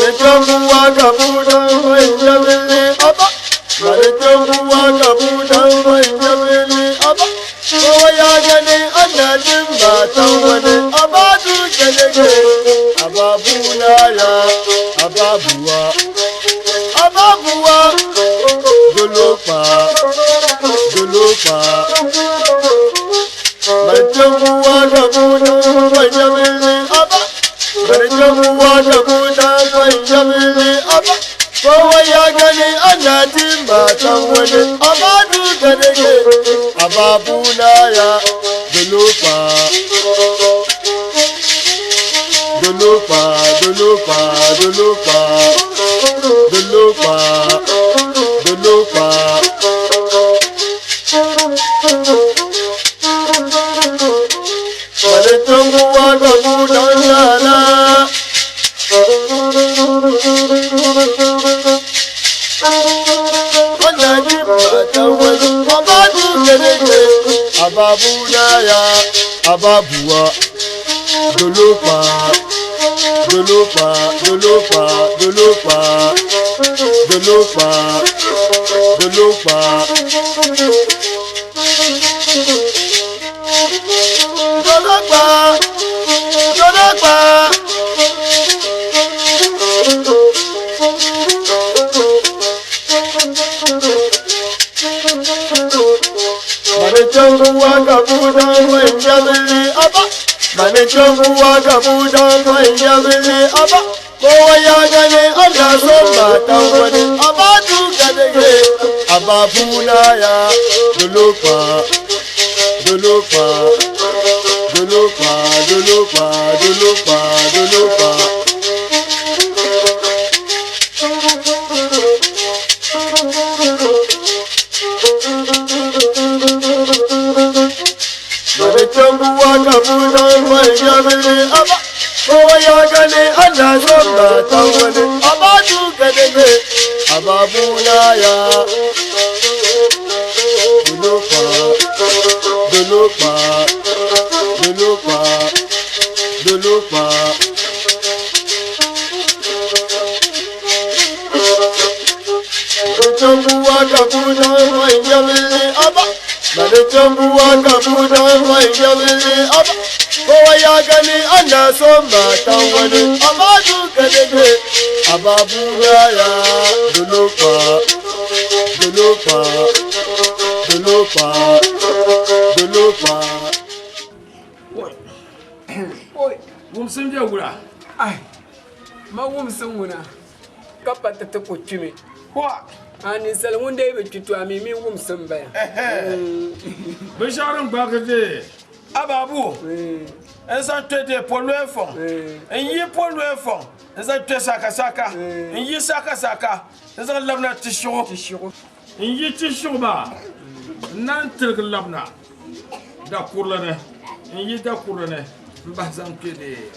Malitanguwa kabudan wanjabili aba. Malitanguwa kabudan wanjabili aba. Kowa ya gani ana jin matan wani abadu keleke ababunaya ababuwa ababuwa dolopa dolopa. Malitanguwa kabudan wanjabili aba. Malitanguwa kabudan wanjabili aba. Kowa ya gani ana jin matan wani abadu keleke ababunaya dolopa dolopa dolopa dolopa dolopa dolopa. Malitanguwa kabudan lala. Ana jin matan wani abadu keleke ababunaya ababuwa dolopa dolopa dolopa dolopa dolopa dolopa. Dolopa dolopa. Malitanguwa kabudan wanjabili aba. Malitanguwa kabudan wanjabili aba. Kowa ya gani ana son matan wani abadu gadage ababunaya dolopa dolopa dolopa dolopa dolopa dolopa. Malitanguwa kabudan wanjabili aba. Kowa ya gani ana son matan wani abadu gadage ababunaya dolopa dolopa dolopa dolopa. Malitanguwa kabudan wanjabili aba. Malitanguwa kabudan wanjabili aba. Kowa ya gani ana son matan wani abadu gadage ababunaya dolopa dolopa dolopa dolopa. Wumsim je wula. Ai, ma wumsim ŋuna ka pa ti ti ku kpimi. Hua. A ninsali ŋun dee bi kpi to a mi mi wumsim baya. Binshɛɣu din gbaagi dee ababu n zaŋ kpɛ dee polɔya fɔŋ n yi polɔya fɔŋ n zaŋ kpɛ sakasaka n yi sakasaka n zaŋ labina tishiɣu n yi tishiɣu maa n naan tiligi labina dakurili ni n yi dakurili ni n bahi zaŋ kpɛ dee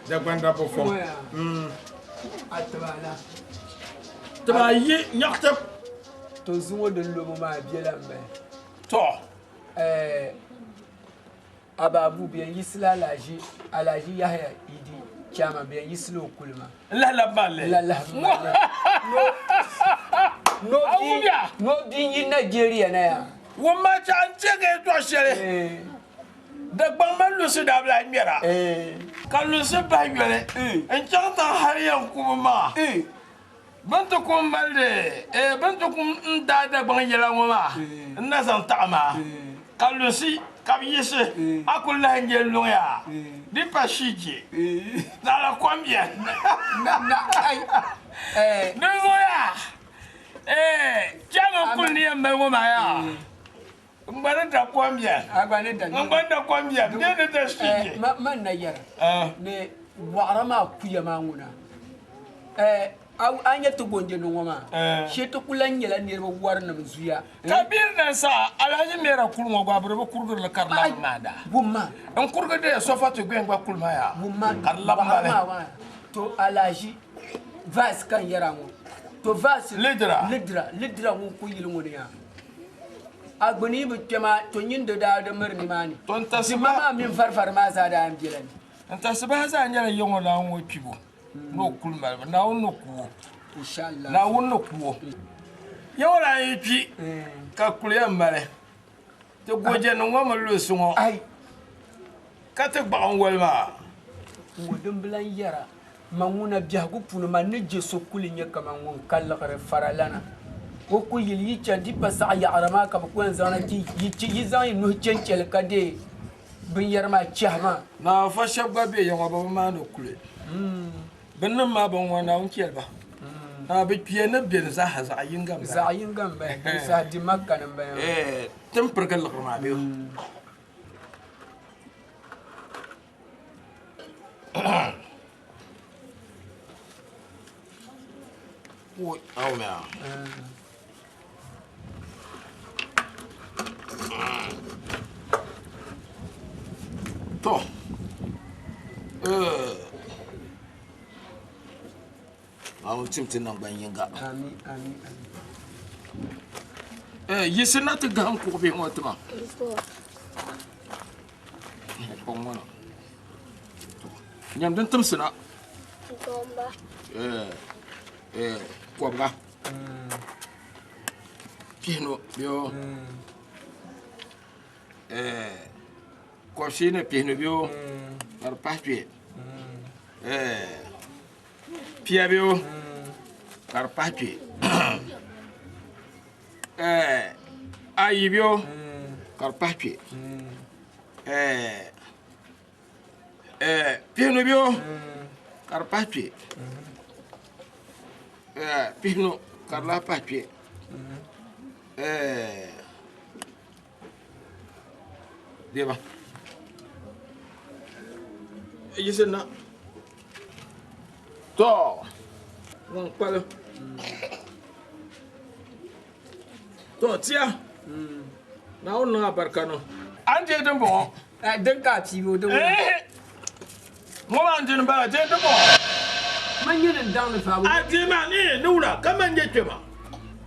Dagbandabba fɔŋ. A tiba la. Tiba ayi nyaɣitib. To zuŋɔ din lobo maa biɛla m-bala. Tɔ. Ɛɛ Ababu bɛ yɛn yiɣisila Alhaji Alhaji Yahaya Idi chairman bɛ yɛn yiɣisila o kuli maa. N lahi labi maa lɛ. N lahi labi maa lɛ. No A wumya? no bia n-yi Nigeria na yaa. Wumma chaɣ n chɛ ka yɛtɔɣ shɛli. Dagbaŋ mali lunsi daa bi lahi ŋmɛra, ka lunsi bahi yoli n-chaŋ tiŋ hal yɛn ku bɛ maŋa. Bɛ ni ti ku m-mali di, bɛ ni ti ku n-daai Dagbaŋ yɛla ŋɔ maa n-na zaŋ taɣi maa, ka lunsi ka bɛ yiɣisi, a ku lahi nya luŋ yaa, di pa shii je, naɣila kom beni. Dinzuɣu yaa, chairman kuli ni yɛn mali ŋɔ maa yaa. N gba ni da kom bɛni. A gba ni da N gba ni da kom bɛni. Bɛ ni da shije. Man na yɛra ni wɔɣira maa kuya maa ŋuna a nya ti gonde ni ŋɔ maa shee ti ku lan nyɛla niriba wɔrinim zuya. Ka biri na sa Alhaji Mera kuli ŋɔ gba bɛ di bi kurigiri li ka di labiri maa daa. Wumma. N kurigi deei Sɔfati Gwen gba kuli maa yaa Wumma ka di labi mali. Wɔɣira maa to Alhaji Vice ka n yɛra ŋɔ to Vice Lidira. Lidira Lidira ŋun ku yili ŋɔ ni yaa. A gbuni yi bi kpe maa, to nyin di daa di miri nimaani. To n tasibaha Dimma maa mini varvari maa zaa daa n bela ni. N tasibaha zaa nyɛla yiŋɔ lan ŋɔ kpibu. ni o kuli malibu Naawuni ni ku o. Naawuni ni ku o. Yawɛ daa yi kpi ka kuli yɛn mali ti gojanim ŋɔ mini lunsi ŋɔ ka ti gbaɣi n-woli maa. Ŋɔ din bi lan yɛra, Man ŋuna biɛhigu puuni man ni je so kuli nyɛ kaman ŋun ka liɣiri faralana. O ku yili yi chani di pa saɣi yaɣira maa ka bɛ ku yɛn zaŋ na ti yi zaŋ yi nuhi chɛnchɛ li ka deei binyɛra maa chɛhi maa. Naafa shɛba gba be ya ŋɔ bɛ bi maani kuli. Bɛ niŋ maa bɛ ŋɔ Naawuni chɛli ba. Naa bɛ kpiya ni beni zaaha zaɣ yiŋga m-bala. Zaɣ yiŋga m-bala. Di saha di Makka ni m-bala maa. Ɛɛ ti ni pirigi liɣiri maa bee? Woi, awo mea. To. Awo tim ti naŋgban yinga. Amin, amin, amin. Eh, yisi na ti gahim kuɣu bihi ŋɔ tima. Kpɔŋ ŋɔ na. Nyam din timsi na. Eh, eh, kɔbiga. Pihinu bɛ eh, kɔbishii ni pihinu bɛ ka di pahi kpe. Eh, pia bɛ ka di pahi kpe. Eh, ayi bɛ ka di pahi kpe. Eh, eh, pihinu bɛ ka di pahi kpe. Eh, pihinu ka di lahi pahi kpe. Eh, deba. Yiɣisi na. To, ŋun kpalim. To, tia. Naawuni niŋ a barika niŋ. A ni deei dimbɔŋɔ. Din ka a piigi o din ŋuna. Ŋɔ maa n dini m-bala, deei dimbɔŋɔ. Man nyɛ din daŋ ni faabu. A deei maa ni ni wula ka man nyɛ kpɛma?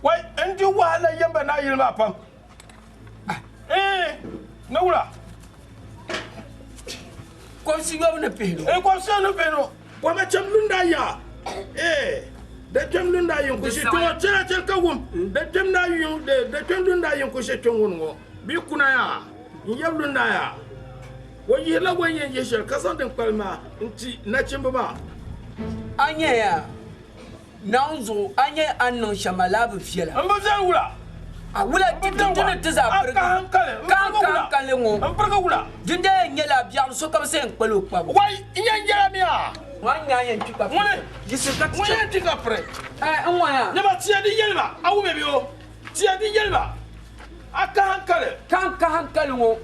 Wai, n di wahala yɛmba naayili maa pam. Ni wula? Kɔbisi yɔbu ni pihinu. Kɔbisi yɔbu ni pihinu. Kɔma chɛm lunda ya. Da kpɛm lunda yin ku shi kpɛŋɔ chɛla chɛli ka wum. Da kpɛm da yin da kpɛm lunda yin ku shi kpɛŋɔ ŋɔ. Bi kuna ya. N yɛb lunda ya. O yihirila o ni yɛn yihi shɛli ka zaŋ din kpalim maa n-ti nachimba maa. A nya ya, Naawuni zuɣu, a nya a ni niŋ shɛm maa laa bi viɛla. M bi viɛli wula? A wula di ni ti zaa pirigi. A kahi n-kali, m pirigi wula? Ka n kali ŋɔ. M pirigi wula? Dindali yɛn nyɛla biɛɣuni sokam sa yɛn kpali o kpabu. Wai, n yɛn yɛla mi a? Ŋɔ n-nyɛ a yɛn kpi ka piri. Ŋuni? Yiɣisi ka ti Ŋuni chaŋ. yɛn kpi ka piri? Ɛɛ, n ŋɔ ya. Nyama tia di yɛli ma, a wum mi o? Tia di yɛli ma, a kahi n-kali. Ka n kahi n-kali ŋɔ.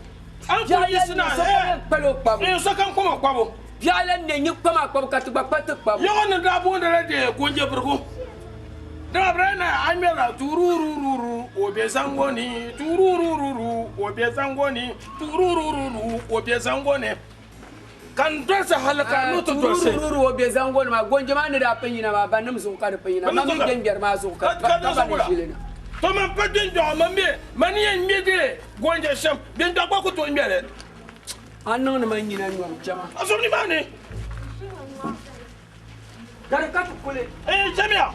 A ni kuli yiɣisi na, Sokam yɛn kpali o kpabu. Ɛɛ, sokam kpam o kpabu. Biɛɣu la nɛ nyi kpam a kpabu ka ti gba kpa ti kpabu. Yɔɣu ni daa booni la deei Gonjabirigu. Dama bɛ daa na a ŋmɛrila tuururururu o be zaŋgo ni, tuururururu o be zaŋgo ni, tuururururu o be zaŋgo ni. Ka n dolisi hali ka a nuu ti dolisi. Tuururururu o be zaŋgo ni maa, Gonja maa ni daa pun yina maa, bannim zuɣu ka di pun yina, man mi gbiŋgbɛri maa zuɣu ka ba ni ʒili na. To man pa gbiŋgbɛɣu, man mi, man ni yɛn ŋme deei Gonja shɛm, gbiŋgbɛɣu gba ku tooi ŋme li. A niŋdi ma nyina nyɔri chama. A zom nimaani. Gari ka ti kuli. Ee, chamiya.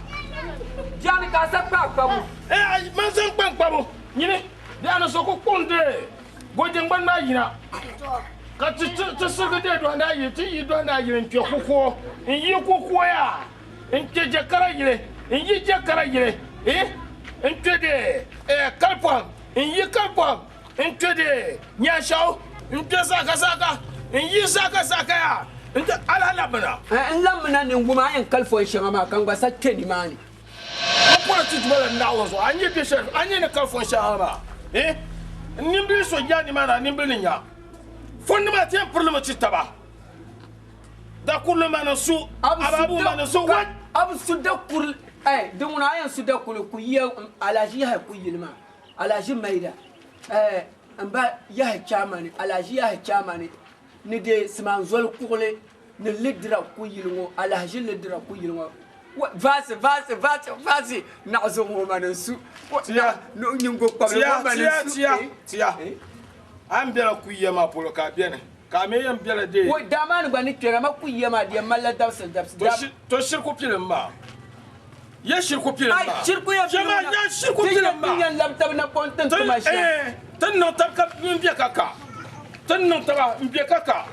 Biɛɣuni ka a sa kpa a kpabu. Ee, a man zaŋ kpa n kpabu. Nyini, biɛɣuni so ku kpuɣim deei gojiŋgbani maa yina ka ti ti sirigi deei dɔhindi ayi, ti yi dɔhindi ayi n-kpe kukuo, n-yi kukuo yaa n-kpe jɛkara yili, n-yi jɛkara yili, ee, n-kpe deei, ee, kalipɔhim, n-yi kalipɔhim. N kpe di nyaanshɛɣu, n kpe zaaka zaaka, n yi zaaka zaaka yaa, n ti a lahi labimina. N labimina ni n wum a ni yɛn kali fɔn shɛŋa maa, ka n gba sa kpe nimaani. N kɔri ti duba la Naawuni zuɣu, a ni nyɛ bɛ shɛli, a ni nyɛ ni kali fɔn shɛŋa maa. Eh, n nimbili so nya nimaani, a nimbili ni nya. Fɔndi maa ti yɛn piri li mi ti taba. Dakurili maa ni su, ababu maa ni su, what? A bi su dakurili, eh, di ŋuna a yɛn su dakurili ku yiya, Alhaji Yahaya ku yili maa. Alhaji Maida, eh, m ba Yahi Chaamani, Alhaji Yahi Chaamani ni deei Siman Zoli kuɣili ni Lidira kuyili ŋɔ, Alhaji Lidira kuyili ŋɔ. Vaasi, vaasi, vaasi, vaasi, naɣizu ŋɔ ma ni su, nyingo kpabili ŋɔ ma ni su. Tia, tia, tia, a ni bela kuyiya maa polo ka a beni. Ka a mi yɛn bela dee. Woi, daa maa ni gba ni kpɛra ma ku yiya maa di yɛn malila dabisili dabisili. To shiri ku pili m maa. Ye shiri ku pili m Ai, maa. shiri ku yɛn pili Chɛ maa, ŋuna. ya shiri ku Ti pili yɛn m maa. ti yɛn labi taba napɔŋ tin ti ma shɛm. Ti, ti niŋ tab ka m be ka ka. Ti niŋ taba m be ka ka.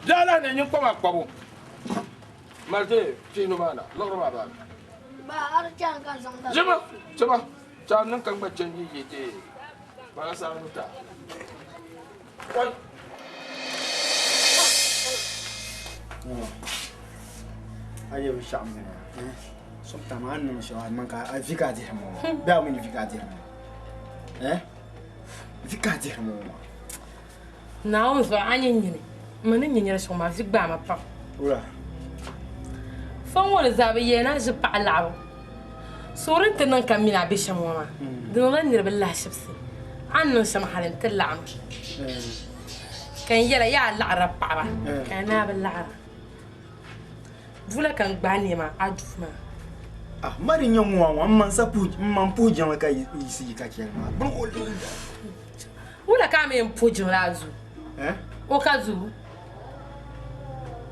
Bɛ alahi ni nyin kpama kpabu. Mali ti pihinu maa na, liɣiri maa baa. Ba, a di chani ka zaŋ da. Chɛ ma, chɛ ma, chɛ a niŋ ka n gba chɛ n yi yi ti bala saa ni ta. Oi! A yɛ binshɛɣu mini ya sometimes a ni niŋ shɛm a niŋ ka a vi ka a dihiri ma ŋɔ bee a mi ni vi ka a dihiri ma vi ka a dihiri ma ŋɔ maa. Naawuni zuɣu a nyɛ nyini m mi ni nyɛ nira shɛŋa maa vi gbaai ma pam. Wula? Fɔŋ ŋɔ ni zaa bi yɛli ni a ʒi paɣa laɣibu. Suɣuri n-ti niŋ ka m mini a be shɛm ŋɔ maa, di niŋla niriba lahishibisi. A ni niŋ shɛm hali nti laɣim ka n yɛla yaa a laɣirila paɣiba ka a naai bi laɣira. Wula ka n gbaai nɛma a duu maa? Ah, ma di nyɛ ŋɔ ŋɔ, m ma n-sa puhi, m ma m-puhi jiŋli ka yiɣisi yi ka chɛli maa. Bini o Wula ka a mi yɛn puhi jiŋli a duu? O ka duu?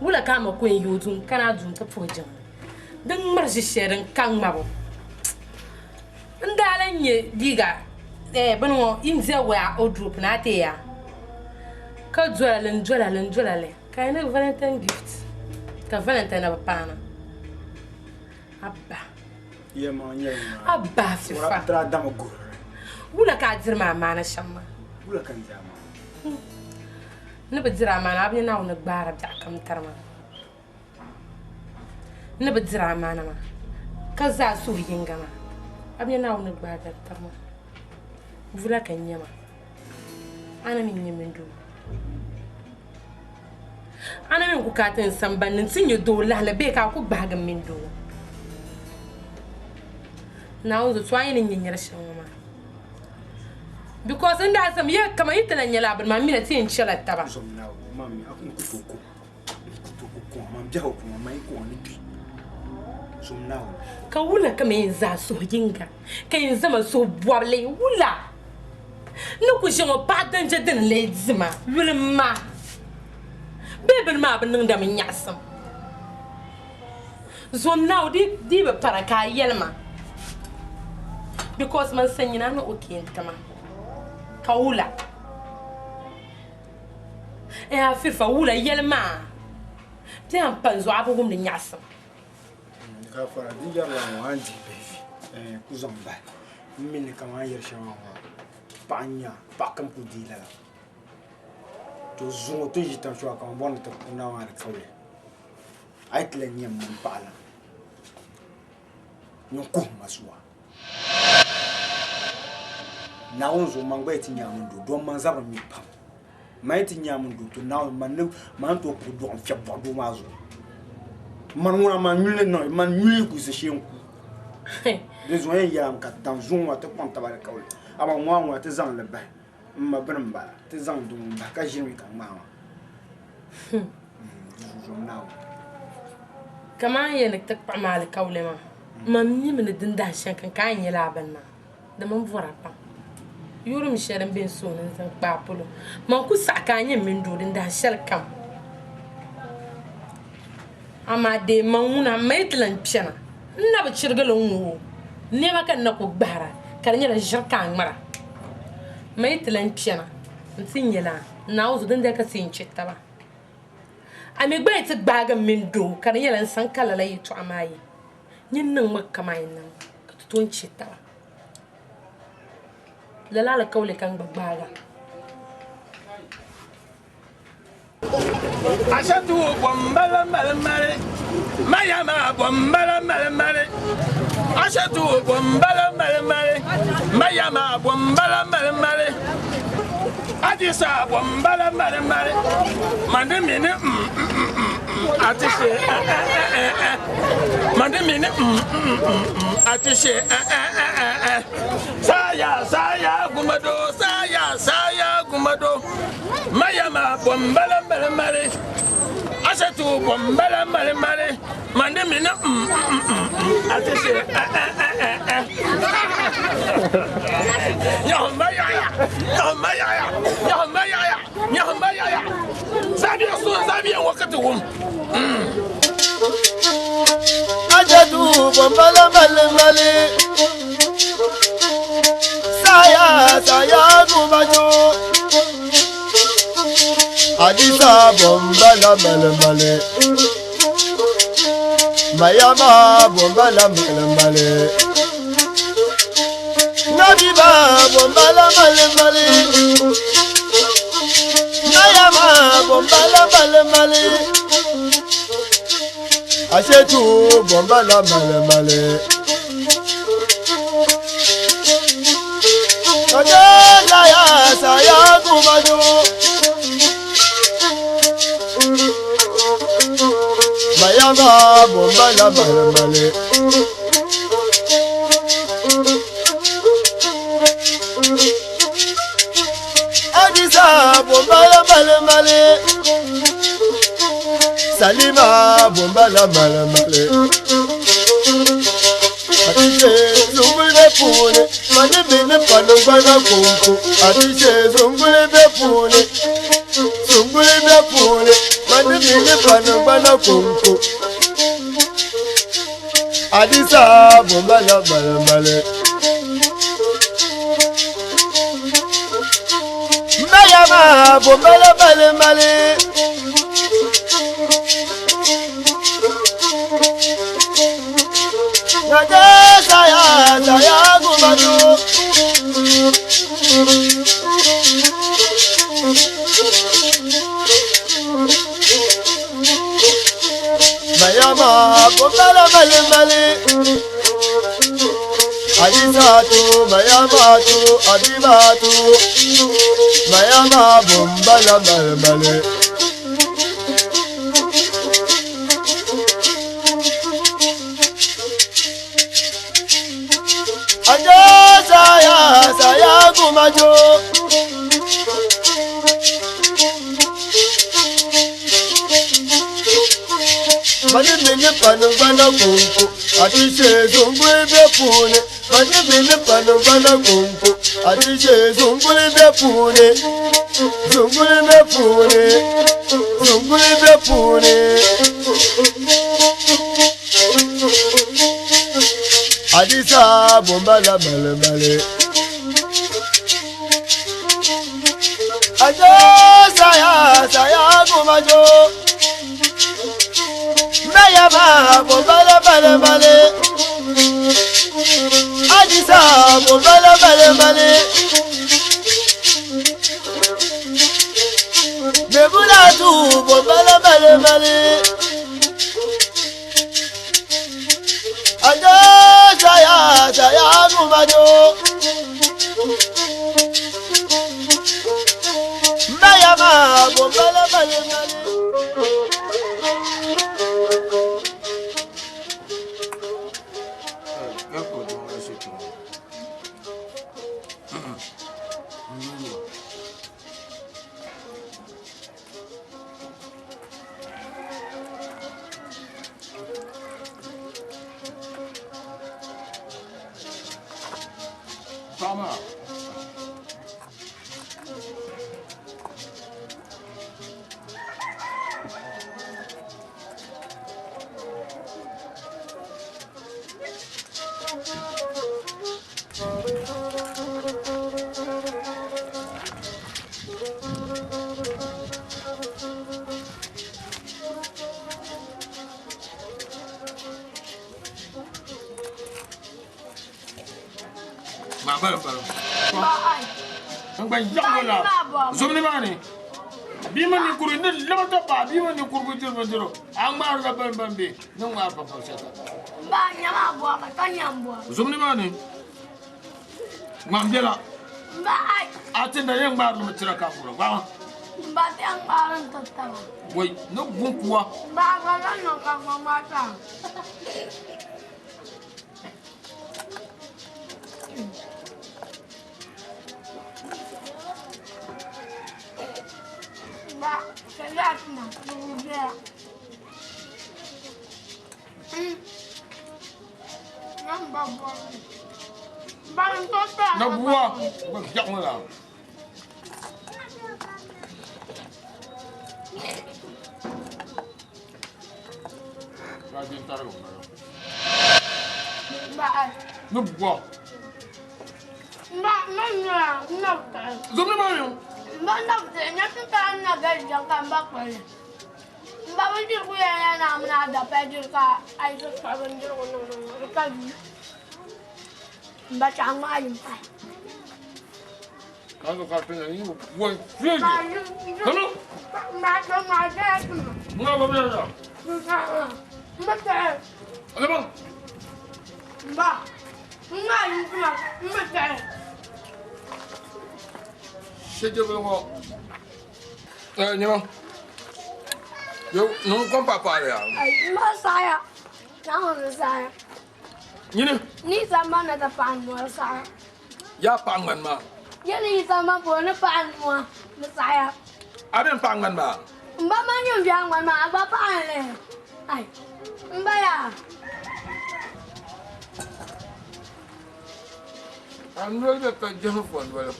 Wula ka a ma ku yɛn yi o duu n-kana a duu nti puhi jiŋli? Din ŋmari ʒi shɛli din ka ŋmabu. N daa lan nya liiga bini ŋɔ India wear wardrobe ni a ti ya ka dola li n-dola li n-dola li ka di ni Valentine gift ka Valentine na bi paana. Abba. Abba Fifa. Wula ka a diri ma amaana shɛm maa? Wula ka n di amaana? Ni bi diri amaana a bi nya Naawuni ni gbaari biɛɣu kam tiri ma. Ni bi diri amaana maa ka zaa suhu yiŋga maa a bi nya Naawuni ni gbaai dari tiri ma. Wula ka n nya maa? A na mi n-nyɛ mini doo. A na mi n-ku ka a ti n sambani ni nti nya doo lahili bee ka a ku gbahigi m mini doo. Naawuni zuɣu, to a yi ni nya nira shɛm ŋɔ maa. Because n daa zami ya kaman yi ti lan nyɛla a bini maa, m mi na ti yɛn chɛla taba. Zom Naawuni, man mi a ku tooi ku. Ka wula ka ma yɛn zaa suhu yiŋga, ka yɛn zama suhu bɔbili wula? N ni ku ʒe ŋɔ paɣa danja dini lee di ma yuli m-ma bee bini maa bi niŋdami nyaɣisim? Zom Naawuni di yi bi para ka a yɛli ma because man sanyina a ni okay n-ti ma. Ka wula? Ɛɛh a Fifa wula yɛli maa bɛ a pa n zuɣu a bi wumdi nyaɣisim. Ka fara di yɛrila ŋɔ a ni dihi bihi vi ɛɛh ku zaŋ bahi m mi ni kaman a ni yɛri shɛm maa ŋɔ paɣa n-nya paɣa kam ku deei lala to zuŋɔ ti ni ʒi tam shɛli kaman bɔri ni ti ku Naawuni alikauli a yi ti lan nya m mini paɣa la nyin kuhim ma suwa. Naawuni zuɣu man gba yi ti nya a mini doo, doo man zabiri mi pam. Man yi ti nya a mini doo, to Naawuni man ni man ni tooi kpuɣi dɔɣi n-fiɛbi bɔɣi doo maa zuɣu. Man ŋuna man nyuli ni niŋ, man nyuli yi ku yiɣisi shee n-ku. Di zuɣu yɛn yɛlimi ka daŋ zuŋɔ maa ti kpaŋ taba alikauli, amaa ŋɔ a ŋuna ti zaŋ li bahi m ma bini m-bala, ti zaŋ di ŋun bahi ka ʒini mi ka ŋmaai maa. Di zuɣu zom Naawuni. Kaman yɛn ni ti kpuɣi ma alikauli maa. Man mi mi ni dindahin shɛli kam ka a ni nyɛla a bini maa, di mi bɔra pam. Yurilim shɛli din be n suhu ni n-zaŋ kpa a polo, man ku saɣi ka a nyɛ m mini doo dindahin shɛli kam. Amaa dee man ŋuna m ma yi ti lan kpɛna, n na bi chirigi li n-ŋɔ o nɛma ka n na ku gbahira, ka di nyɛla ʒiri ka a ŋmara. M ma yi ti lan kpɛna nti nyɛla Naawuni zuɣu dindali ka ti yɛn chɛ taba. A mi gba yi ti gbaagi m mini doo ka di nyɛla n sani ka lala yɛtɔɣa maa yi, nyin niŋmi kaman yi niŋ ka ti tooi chɛ taba. Lala alikauli ka n gba gbaag a. Ashatu bɔmbala mali mali, Mayama bɔmbala mali mali. Ashatu bɔmbala mali mali, Mayama bɔmbala mali mali. Adisa bɔmbala mali mali, Mandi mini mm mm mm mm atishe eh eh eh eh eh. Mandi mini mm mm mm mm atishe eh eh eh eh eh. Saya saya gumado, saya saya gumado. Mayama bɔmbala mali mali, Asatu bɔmbala mali mali. Mandi mini mm mm mm mm atishe eh eh eh eh eh. Nyahimba yaɣaya, nyahimba yaɣaya, nyahimba yaɣaya, nyahimba yaɣaya. Sabi. wum. Ajadu bombala mali mali. Saya saya gumajo. Adisa bombala mali mali. Mayama bombala mali mali. Nabiba bombala mali mali. Mayama bombala mali mali. Asetu bombala mali mali. Ojo saya saya gumaju. Mayama bombala mali mali. Adisa bombala mali mali. Salima bombala mali mali. Atiṣe zungule puuni, mani mini panugbana kunku. Atiṣe zungule be puuni, zungule be puuni, mani mini panugbana kunku. Adisa bombala mali mali. Mayama bombala mali mali. Naje saya saya gumaju. Mayama bombala mali mali. Adisatu mayamatu adibatu. Mayama bombala mali mali. Ajo saya saya gumajo. Mani mini panugbana kunku. Atiṣe zungule be puuni. Mani mini panugbana kunku. Atiṣe zungule be puuni. Zungule be puuni. Zungule be puuni. Adisa bombala mali mali. Ajo saya saya gumajo. Mayama bombala mali mali. Adisa bombala mali mali. Mebulatu bombala mali mali. Ajo saya saya gumajo. Mayama bombala mali mali. Paɣa maa. Ma bala bala. Ba ai. N gba yaɣa la. Zomni maa ni. Bia mini ninkurigu ni limti paai bia mini ninkurigu diri bindirigu a ŋmaarila bini bini bɛ ni ŋmaari pa pam shɛli. Ba nyama bɔ ka ka nyam bɔ. Zomni maa ni ŋman bela. Ba ai. A ti na yɛn ŋmaari mi tira ka bɔra gbaama. Ba ti yɛn ŋmaari n ti taba. Wai ni gun kuwa. Ba ka la niŋ ka ŋma maa taa. Ba ka la tuma bɛla. Nyam ba bɔ. Ba n to bɛla. Na buwa gba yaɣa la. Ka di tarigi m-bala. Ni bɔ. Mba, man nyɛla n na bi taɣi. Zomni maa mi. Mba n na bi taɣi, nya ti taɣi n na gali jɛŋ ka mba kpali. Mba bindirigu yɛn yɛn na mini a dapali diri ka a yi ti kpuɣi bindirigu niŋ di ni, di ka vi. Mba chaɣ ŋmaai yim pahi. Ka zo ka ti nya yi bɔ n fiɛgi. Kanu. Mba to ŋmaai jɛya ti ma. Ŋmaa ba bɛ ya. Mba taɣi. Alama. Mba, n ŋmaai yim ti ma, m bi taɣi. Shɛjɛbili ŋɔ. Ɛ nyɛma. Yo, niŋ kom pa paali ya. Ai, mba saɣaya. Naawuni saɣaya. Nyini. Ni samba na ti paɣa nua saɣaya. Yaa paɣa ŋmani maa. Yɛli yi samba puuni ni paɣa nua ni saɣaya. A bɛn paɣa ŋmani maa. Mba ma nyɛ bia ŋmani maa, a gba paɣa n li. Ai, mba yaa. A noli bɛ ka jɛhi fo noli.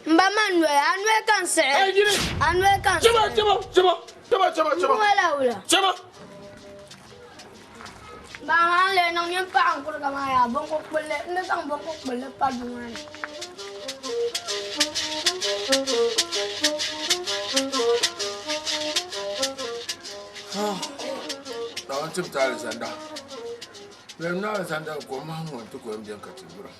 Mba ma noli, a noli ka n siɣi. Ai, nyini. A noli ka n Chɛba, siɣi. chɛba, chɛba, chɛba, chɛba, chɛba. Nua la wula. Chɛba. Ba maa n lee niŋ nyin paɣa n kuriga maa yaa bongo kpulli, n ni zaŋ bongo kpulli pa duu maa ni. Naawuni tim ti alizanda. Lɛm na alizanda kom maa ŋɔ n-ti ko yɛn beni ka ti yura.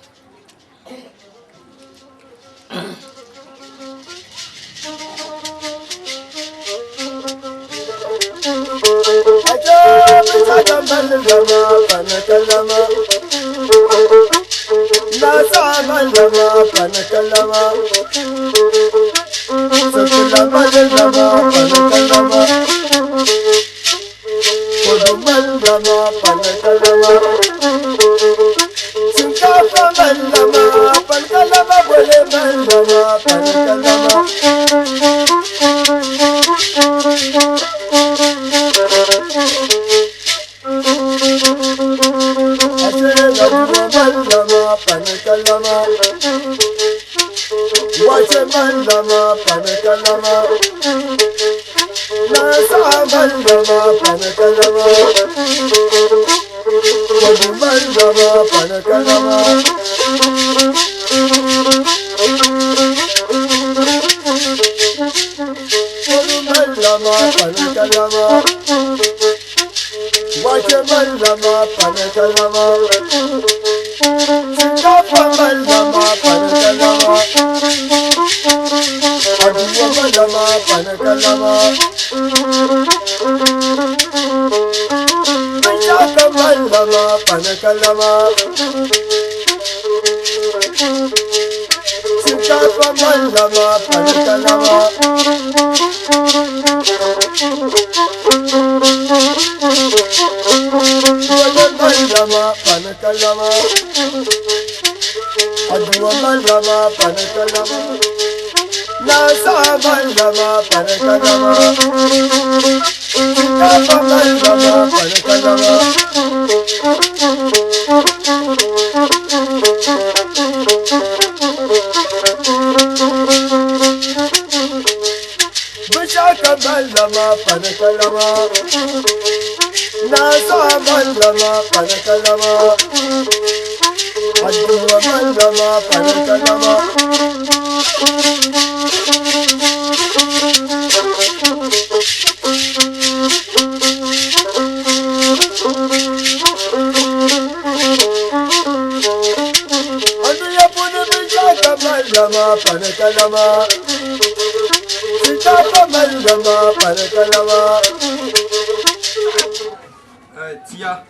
Tia,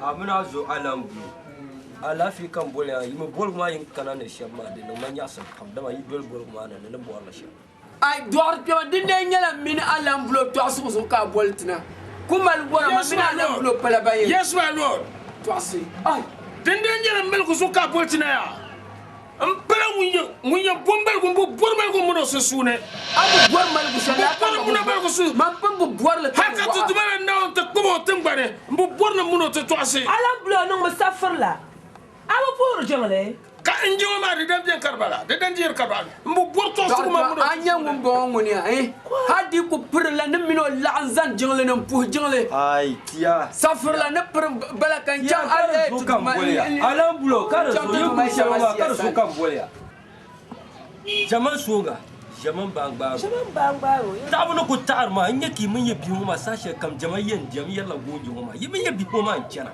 a mini a zo alambulo alaafee ka n boli ya yi mi boligu maa yin kana ni shɛba maa di niŋ ma nyaɣasim pam dama yi doli boligu maa ni ni ni bɔrili shɛm. Ai dɔɣiri kpɛma din dee nyɛla mini alambulo tɔɣisigu zuɣu ka a boli tina ku mali bɔra ma mini alambulo pala ba yɛn. Yes, my lord. Tɔɣisi. Ai. Din dee nyɛla maligu zuɣu ka a boli tina yaa. N pala ŋun yɛn bo maligu n bi bɔri maligu mini o sunsuuni. A bi bɔri maligu shɛli N bi bɔri muna maligu su. Man pun bi bɔri li Hali ka ti duma la Naawuni ti kpubi o tiŋgbani n bi bɔri ni muni o ti tɔɣisi. Alambulo niŋmi safirila. A bi puhiri jiŋli. Ka n jiŋli maa di dan beni ka di bala, di dan deeri ka ba. N bi bɔri tɔɣisigu maa mini o. A nya ŋumbɔŋɔ ŋuni ya, eh? Hal di ku pirila ni mini o laɣim zani jiŋli ni m-puhi jiŋli. Ai, tia. Safirila ni piri bala ka n chaŋ Tia, ka di zo ka n boli ya. Alan bulo, ka di zo, yi kuli shɛba maa, ka di zo ka n boli ya. Ʒɛmani sooŋa, ʒɛmani baangbaaro. Ʒɛmani baangbaaro. Taɣibu ni ku taɣiri maa, n nya ka yi mini yi bihi ŋɔ maa saha shɛli kam jɛma yɛn diɛm yɛrila goonje ŋɔ maa. Yi mini yi bihi ŋɔ maa n-chana.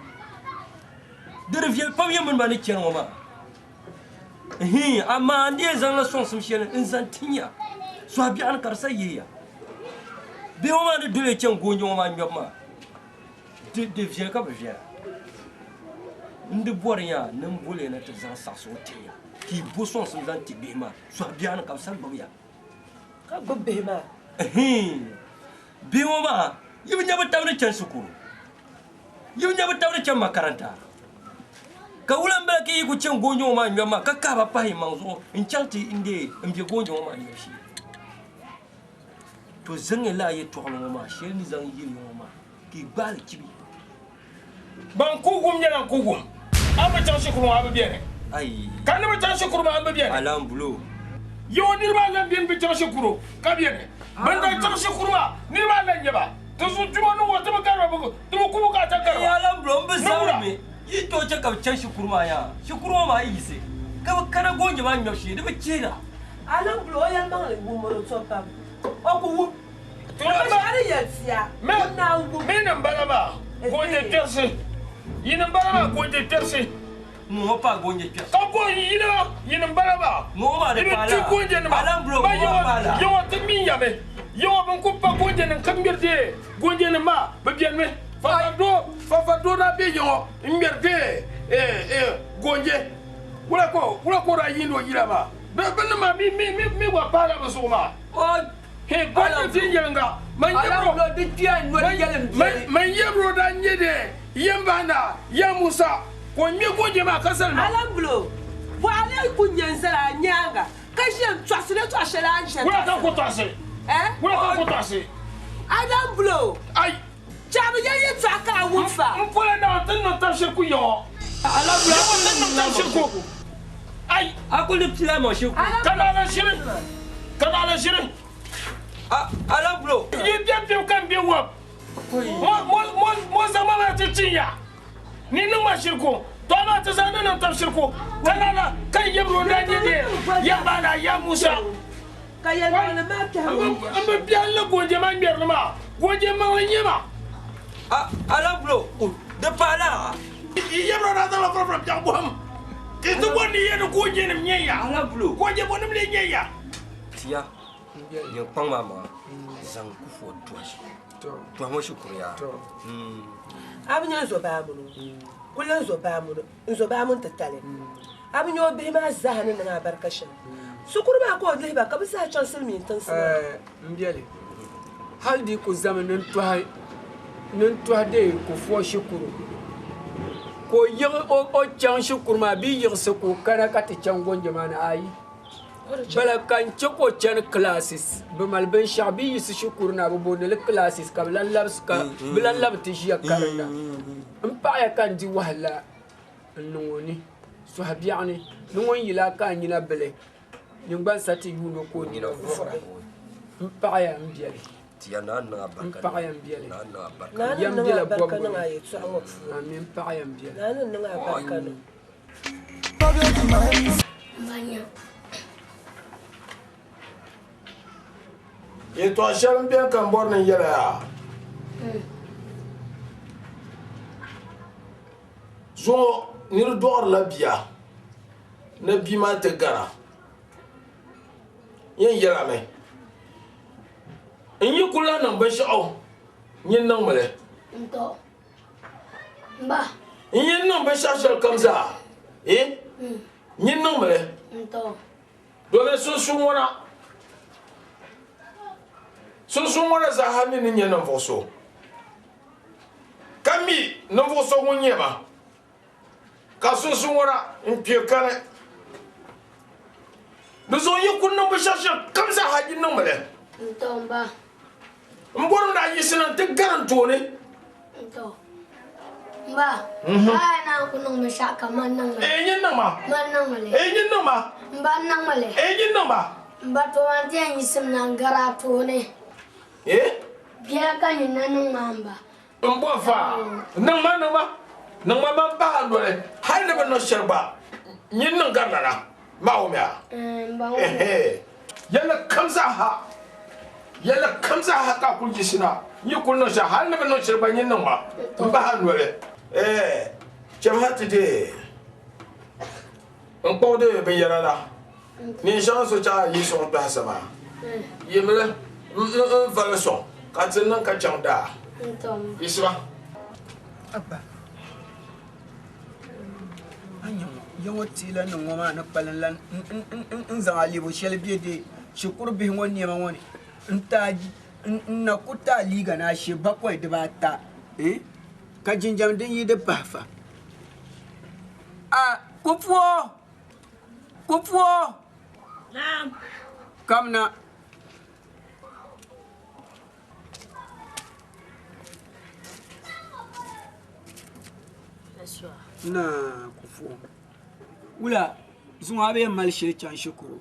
Di di viɛli pam yi mini ba ni chani ŋɔ maa. Ihin, amaa n dii zaŋla sɔŋsim shɛli n-zaŋ tin ya, sɔhi biɛɣu ni ka di sa yihi ya. Bihi ŋɔ maa ni doli ya chani goonje ŋɔ maa ŋmɛbu maa, di di viɛli ka bi viɛla. N di bɔri ya ni m boli ya na ti zaŋ saɣisigu ti ya, ka yi bo sɔŋsim zaŋ ti bihi maa, sɔhi biɛɣu ni ka bɛ sa gbibi ya. Ka gbibi bihi maa? Ihin, bihi ŋɔ maa, yi bi nya bɛ tab ni chani shikuru? Yi bi nya bɛ tab ni chani makaranta? Ka wula m-bala ka yi ku chani goonje ŋɔ maa ŋmɛbu maa, ka kahi ba pahi yi maŋ zuɣu n-chaŋ ti n-deei m-be goonje ŋɔ maa ŋmɛbu shee? To zaŋya lala yɛtɔɣili ŋɔ maa shɛli ni zaŋ yili ŋɔ maa ka yi gbaai li chibi. Ban ku wum nyɛla n ku wum. A bi chaŋ shikuru ŋɔ a bi beni. Ai. Ka ni bi chaŋ shikuru maa n bi beni. Alan bulo. Yawa niriba ala beni bi chaŋ shikuru ka beni. Ban daa chaŋ shikuru maa niriba ala n-nyɛ ba. Ti zu juma ni ŋɔ ti bi gari ba ti bi ku bukaata gari ba. Ee Alan bulo m bi zaŋdi mi yi tooi che ka bi chaŋ shikuru maa yaa. Shikuru ŋɔ maa yi yiɣisi ka bi kana goonje maa ŋmɛbu shee di bi chihira. Alan bulo o yɛlimaŋli wumiri o to pam. O ku wum. Mi ni m-bala maa goonje kpɛrisi. Yi ni m-bala maa goonje kpɛrisi. Ŋɔ pa goonje kpɛrisi. Ka goon yina yi ni m-bala maa. Ŋɔ maa di Yi bi paala. ti goonje nima. Alan bulo Ma ŋɔ maa paala. yawa ti mi ya mi. Yawa bin ku pa goonje nim ka ŋmɛri dee goonje nim maa bi beni mi. Fafa doo fafa doo daa be yaŋɔ n-ŋmɛri dee goonje. Wula ka o daa yiindi o yila maa. Bɛ nim maa mi mi gba paala bɛ zuɣu maa. He gondi viɛnyɛliŋga, man yɛbiro daa nyɛ de yɛmbahi naa Ya Musa, ka o ŋme goonje maa ka zali ma. Alambulo, bɔɣili n ku nya n-zali a nyaaŋa ka ʒiya n-tɔɣisi yɛtɔɣ shɛli a ni ʒiya Wula ka n ku tɔɣisi? Wula ka n ku tɔɣisi? Alambulo, Ai! Chɛ a bi yɛli yɛtɔɣa ka a wum fa. M pola Naawuni ti ni niŋ tab shiri ku ya ŋɔ. Alambulo, Naawuni ti ni niŋ tab shiri ku. Ai! A kuli pila maŋ shiri ku. Ka naɣila ʒiri! Ka naɣila ʒiri! Alambulo. Yi biɛbi biɛbi ka n be wɔb. Mo zaŋ ma maa ti tin ya ni niŋ ma shiriku. To amaa ti zaa ni niŋ tab shiriku ka lala ka n yɛbiri o daa nyɛ dee ya ba la ya Musa. Ka yɛlimaŋli maa kpɛhi o N bi biɛhi li goonje maa ŋmɛri li maa. Goonje maŋli n-nyɛ ma. Alambulo, di paala. Yi yɛbiri o daa zaŋla furafura biɛɣu bɔhim ka yi ti bɔri ni yi yɛn ni goonjenim nyɛ ya. Alambulo. Goonje bɔnim lee nyɛ ya. Tia. Nyin kpaŋ maa maŋa zaŋ kufuo tɔhi tɔhi ŋɔ shikuru yaa. A bi nya n zo baa mini o kuli n zo baa mini n zo baa mini titali. A bi nya o bihi maa zaaha ni niŋ abarika shɛm. Shikuru maa ka o lihi ba ka bɛ zaa chaŋ silimiin tinsi maa. M biɛli, hal di ku zami ni n tɔhi ni n tɔhi deei kufuo shikuru ka o yiɣi o chaŋ shikuru maa bee yiɣisi ka o kana ka ti chaŋ goonje maa ni ayi. Bala ka n chɛ ka o chani classes bɛ mali binshɛɣu bɛ yi yiɣisi shikuru na bɛ booni li classes ka bɛ lan labisi ka bɛ lan labi ti ʒiya karinda. M paɣiya ka n di wahala n niŋ o ni sɔhi biɛɣu ni ni ŋun yi lahi ka a nyina bili nyin gba n-sa ti yuuni o ka o nyina vuɣira. M paɣiya m biɛli. M paɣiya m biɛli. Yɛm bela bɔbigu ni. Amii m paɣiya m biɛli. Yɛtɔɣ shɛli m-beni ka m bɔri ni n yɛl a yaa. Zuŋɔ nir dɔɣirila bia ni bia maa ti gara. N yɛn yɛl a mi, n yi ku lahi niŋ binshɛɣu nyin niŋmi li. N yi niŋ binshɛɣu shɛli kam zaa, nyin niŋmi li. Domin sunsuun ŋɔna zaaha mi ni nyɛ ninvuɣ so, ka mi ninvuɣ so ŋun nyɛ ma, ka sunsuun ŋɔna n-kpe kani. Di zuɣu yi ku niŋ binshɛɣu shɛli kam zaaha, nyin niŋmi li. M bɔrimi ni a yiɣisina nti gari n tooni. N ba, a yɛn niŋ a ku niŋ binshɛɣu ka man niŋ li. Ee nyin niŋ ma. Man niŋ li. Ee nyin niŋ ma. M ba niŋ li. Ee nyin niŋ ma. M ba to man ti yɛn yiɣisim na n-gari a tooni. Ee. Biɛla ka nyin na niŋ maa m ba. M bo fa. Niŋ ma niŋ ma. Niŋ ma man bahi a noli. Hali ni bi niŋ shɛli gba nyin niŋ gari lala. Maa wumya. M ba wumya. Ehe. Yɛlli kam zaa ha. Yɛlli kam zaa ha ka a kuli yiɣisina. N yi kuli niŋ shɛli hali ni bi niŋ shɛli gba nyin niŋ ma. M bahi a noli. Eeh. Chɛm ha ti deei. N kpuɣi deei binyɛra la. Neen shɛŋa so chaŋ a yi sɔŋ kpɛhi sa maa. Yimli n vali sɔŋ ka ti niŋ ka chaŋ daa. Yiɣisiba. Abba, a nya ŋɔ, ya ŋɔ teela ni ŋɔ maa ni kpalim la n zaŋ a lebu shɛli be di shikuru bihi ŋɔ nɛma ŋɔ ni n na ku ti a liiga ni a she bakɔi dibaata ka jinjam din yi di pahi fa. A Kufuor! Kufuor! Naam. Kamina. Naa Kufuor. Wula zuŋɔ a bi yɛn mali shili chaŋ shikuru?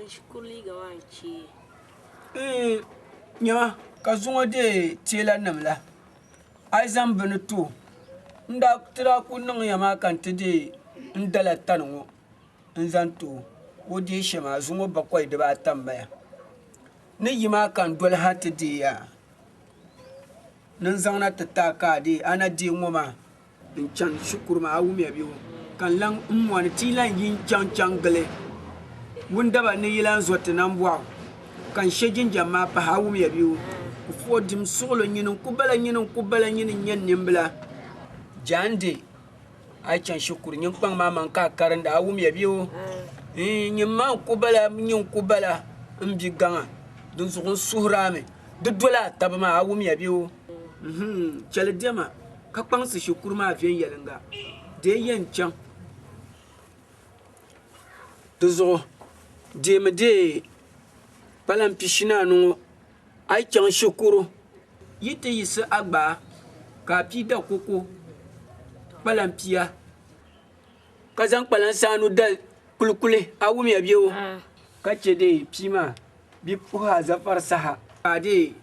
Shikuru liiga maa n-chee. Nyama ka zuŋɔ deei teelanima la. A yi zaŋ bini ti o, n daa ti daa ku niŋ ya maa ka n ti deei n dala tani ŋɔ n-zaŋ ti o, o deei shɛm a zuŋɔ bakɔi dibaata m-bala. Ni yi maa ka n doli ha ti deei ya ni n zaŋ na ti ti a ka a deei, a na deei ŋɔ maa n-chani shikuru maa, a wumya bɛ o? Ka n lan mɔni ti yi lan yi n-chaŋ chaŋ gili wundaba ni yi lan zo ti nambɔɣu, ka n she jinjam maa pahi, a wumya bɛ o? Kufuor dim suɣilo nyini n-ku bala nyini n-ku bala nyini n-nyɛ n nimbila. Jaande, a yi chaŋ shikuru nyin kpaŋ maa maŋ ka a karinda, a wumya bɛ o? Iin, nyin maa n-ku bala nyini n-ku bala m bi gaŋa, dinzuɣu n suhiri a mi di doli a taba maa, a wumya bɛ o? Nhim, chɛli diɛma ka kpaŋsi shikuru maa viɛnyɛliŋga dee yɛn chaŋ di zuɣu deemi deei kpalan pishinaanu ŋɔ a yi chaŋ shikuru yi ti yiɣisi a gbaai ka a pii da koko kpalan pia ka zaŋ kpalansi anu da kulikuli a wumya bɛ o ka chɛ deei pia maa bɛ puhi a zafari saha ka a deei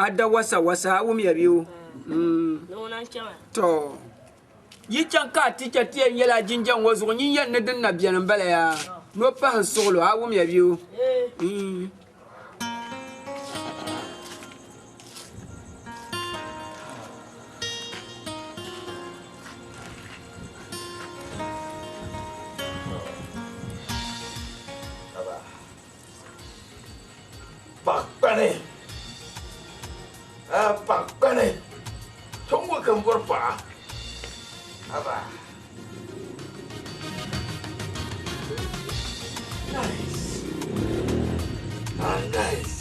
A da wasa wasa a wumya bɛ o? To yi chaŋ ka a ticha ti yɛn yɛli a jinjam ŋɔ zuɣu nyin yɛn ni din na beni m-bala yaa ni o pahi n suɣilo a wumya bɛ o? Paɣa kpani a paɣa kpani tongo ka n bɔri paɣa haba nice ah nice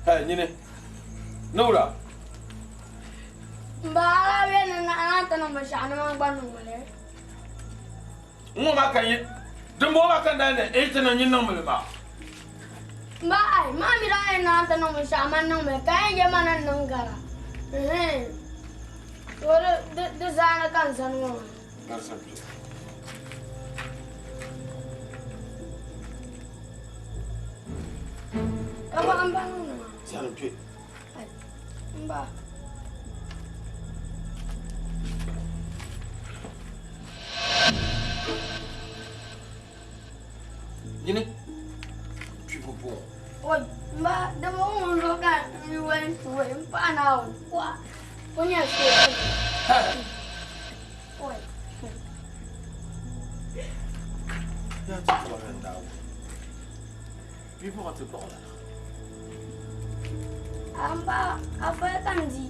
Hey, nyini. Nura. Mbaara bɛ ni na ti niŋ binshaɣu ni man gba niŋ li. Ŋɔ maa ka yi dimbɔŋɔ maa ka n daa ni yi ti niŋ nyin niŋmi li maa. Mba ai maa mi daa yɛn naan ti niŋ binshaɣu man niŋmi ka yɛn yɛ ma na niŋ gara. To di zaani ka n zani ŋɔ maa. Nyini kpibu bɔŋɔ. Oi, mba, dama o ŋun zuɣu ka n yi wali n-ti wali m paɣa Naawuni kuɣa o nya sheeku. Oi. Yaa ti dɔɣila Naawuni. Bia bɔɣa ti dɔɣila na. A m paɣa, a fali ka n di.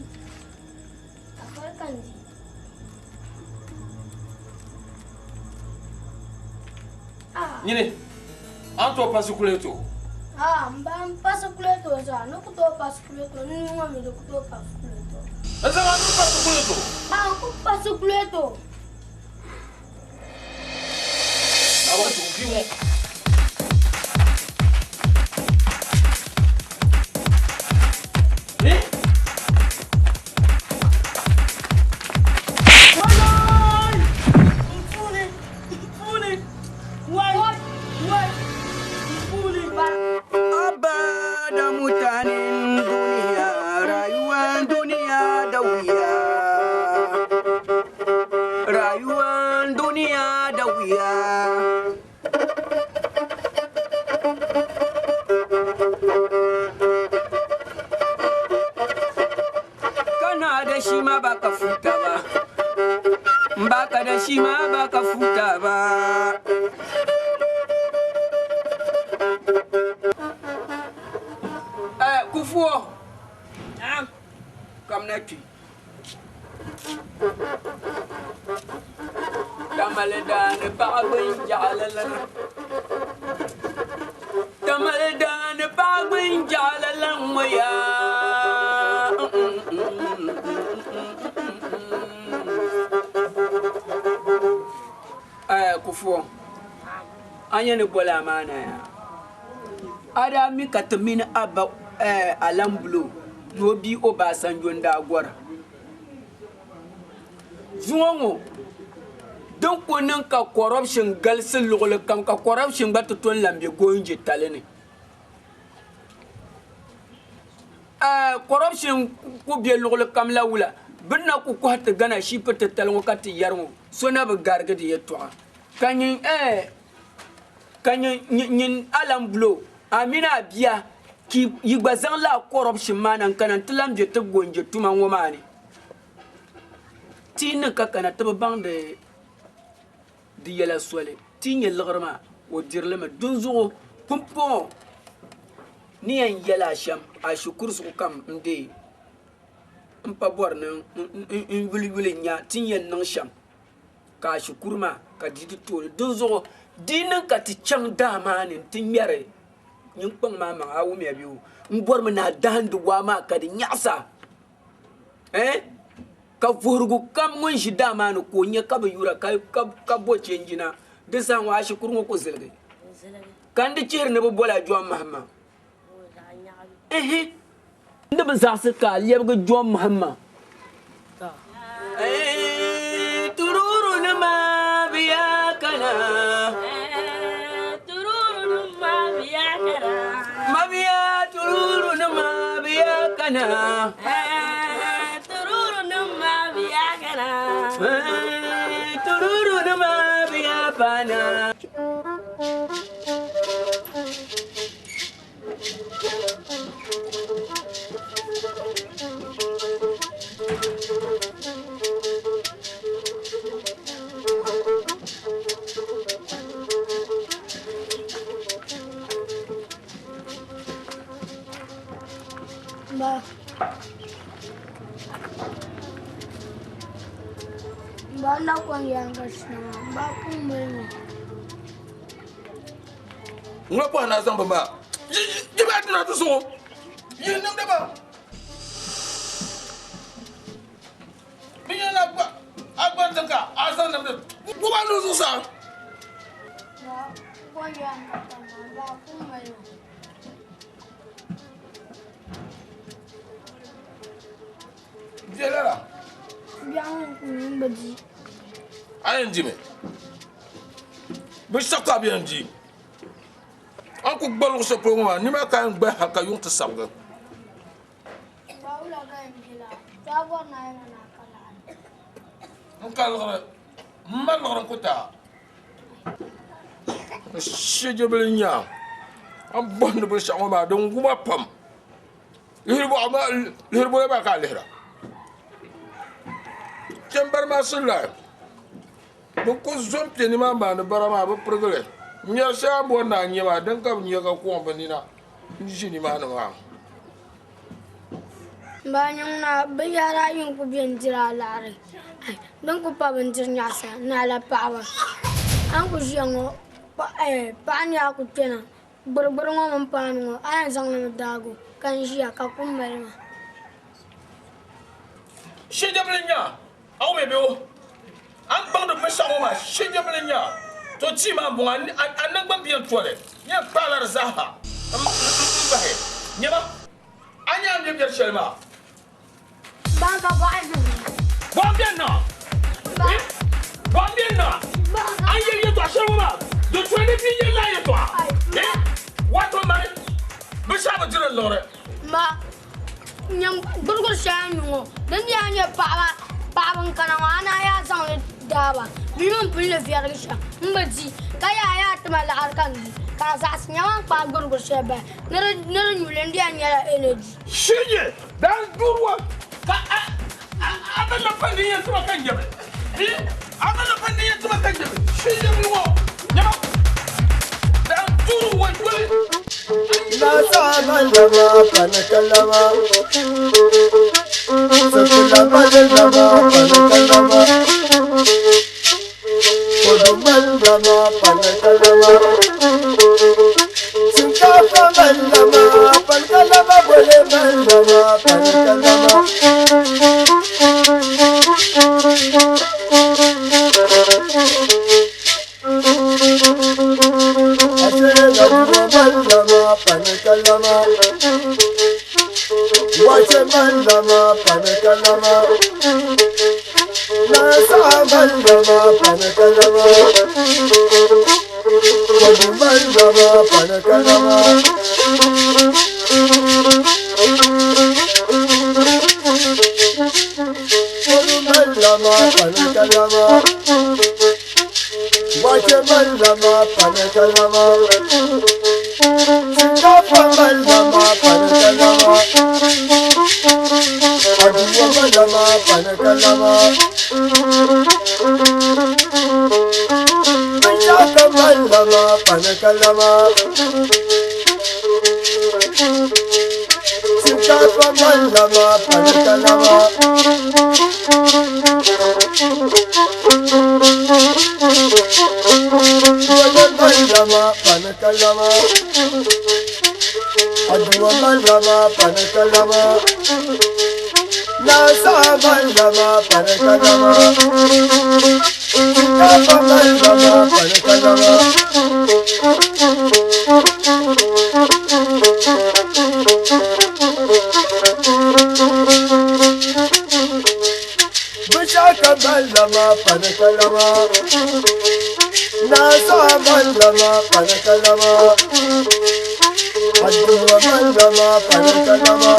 A fali ka n di. Nyini, a ni tooi pa sikule to? Aa, m ba, m pa sikule to zaa. Ni ku tooi pa sikule to, n nuu ŋɔ mi di ku tooi pa sikule to. N zaŋ a nuu pa sikule to? Aa, Calculator. Abba da mutanen duniya rayuwar duniya da wuya. Rayuwar duniya da wuya. Kana da shi ma baka futa ba. Baka da shi ma baka futa ba. Kufuor. Kamna twi. Tamale daani paɣa gbun jaɣali lana. Tamale daani paɣa gbun jaɣali lan ŋɔ yaa. Kufuor. A nyɛ ni boli a maa na yaa. A daa mi ka ti mini a ba Alambulo ni o bia Obasanjo n-daa gɔra. Zuŋɔ ŋɔ din ku niŋ ka corruption galisi luɣili kam ka corruption gba ti tom lan be goonje tali ni. Corruption ku be luɣili kam la wula bɛ ni na ku kɔhi ti Ghana shipi titali ŋɔ ka ti yɛri ŋɔ so na bi garigi di yɛltɔɣa ka nyin ka nyin Alambulo a mini a bia ka yi gba zaŋ lala corruption maa na n-kana nti lan be ti goonje tuma ŋɔ maa ni. Ti yi niŋ ka kana ti bi baŋdi di yɛla soli, ti yi nya liɣiri maa o diri li mi. Dinzuɣu pumpɔŋɔ ni yɛn yɛli a shɛm a shikuru zuɣu kam n-deei m-pa bɔri ni n yuliyuli n-nya ti ni yɛn niŋ shɛm ka a shikuru maa ka di di tooni. Dinzuɣu di yi niŋ ka ti chaŋ daa maa ni nti ŋmɛri nyiŋkpaŋ maa maŋa, a wumya bee o? M bɔrimi ni a dahindi waa maa ka di nyaɣisa. Eh? Ka vuhirigu kam ŋun ʒi daa maa ni ka o nya ka bɛ yura ka bo chenjina, di saha ŋɔ a shikuru ŋɔ ku ziligi. Ka n di chihiri ni bɛ bola John Mahama. Ehe! N di bi zaɣisi ka a lɛbigi John Mahama. Eh, tururu nima bɛ yaa kana. Mabiya tururu nima bɛ yaa kana. Tururu nima bɛ yaa paana. Ba. Ba na kɔŋ yaaŋa sinima ba kum mali mi. Ŋɔ bɔhi na zaŋ bi maa yi baa dina ti zuɣu yi niŋdi ba bi nyɛla a gba tiŋ ka a zaŋ nimdi guba ni zuɣusaa. Viɛla la. A yɛn dimi binshɛɣu ka a bi yɛn di a ni ku gba luɣu shɛli polo ŋɔ maa nimaa ka a yɛn gbahi hali ka yuŋ ti sabigi. N ka liɣiri m ma liɣiri n ku ti a n shijibili n nya a ni bohindi binshɛɣu ŋɔ maa din wuma pam. Lihiri bɔla maa ka a lihira chɛmbari maa sirila bi ku zo n kpɛ nimaani maandi bara maa bi pirigili n nyɛri shɛli a ni bori ni a nyɛ maa din ka bi nyɛ ka koŋ bi nina n ʒi nimaani maa. N ba nyiŋ na binyahari ayi n ku bɛ n diri a laɣari din ku pa bindiri nyaɣasa naɣala paɣaba a ni ku ʒiya ŋɔ paɣa ni a ku kpɛna Gburigburi ŋɔ mini paanu ŋɔ a yɛn zaŋ li mi daagi o ka n ʒiya ka kum mali ma. Shijabili nya a wumi bɛ o. maa shijibili nya. To tii maa m-bɔŋɔ, a naŋgban bia n-toli nyɛ kpaɣila di zaaha m-bahi. Nyama, a nya a ni be biɛri shɛli maa. Bɔhim beni na! Bɔhim beni na! A ni yɛli yɛtɔɣ shɛli ŋɔ maa, di tuhi ni bia yɛli lala yɛtɔɣa. Wato mani, binshɛɣu bi diri n liɣiri. Ma, nyam gburigburi shɛli a ni nyu ŋɔ, din daa nyɛ paɣaba paɣaba n-kana ŋɔ, a naan yaa zaŋ li daa ba. Bɛ mi m-pili li viɛrigi shɛm m-bi di, ka yaa yaa ti ma laɣiri ka n di, ka a zaɣisi nyama n-kpaai gburigburi shɛli bahi ni di nyu li, n di yɛn nyɛla energy. Shije dan durwa ka a a ba na pan din yɛn tima ka nyɛbi bi a ba na pan din yɛn tima ka nyɛbi shije bi ŋɔ nyɛma dan durwa yoli. Na sa malama pana kalama Sakula malama pana kalama Kodu malama pana kalama Shinkafa malama pana kalama Bole malama pana kalama Malama pana kalama Wache malama pana kalama Nasa malama pana kalama Kodu malama pana kalama Kodu malama pana kalama Wache malama pana kalama Shinkafa malama pana kalama Aduwa malama pana kalama Bishaka malama pana kalama Shinkafa malama pana kalama Wale malama pana kalama Aduwa malama pana kalama Nasa malama pana kalama Shinkafa malama pana kalama Bishaka malama pana kalama Nasa malama pana kalama Aduwa malama pana kalama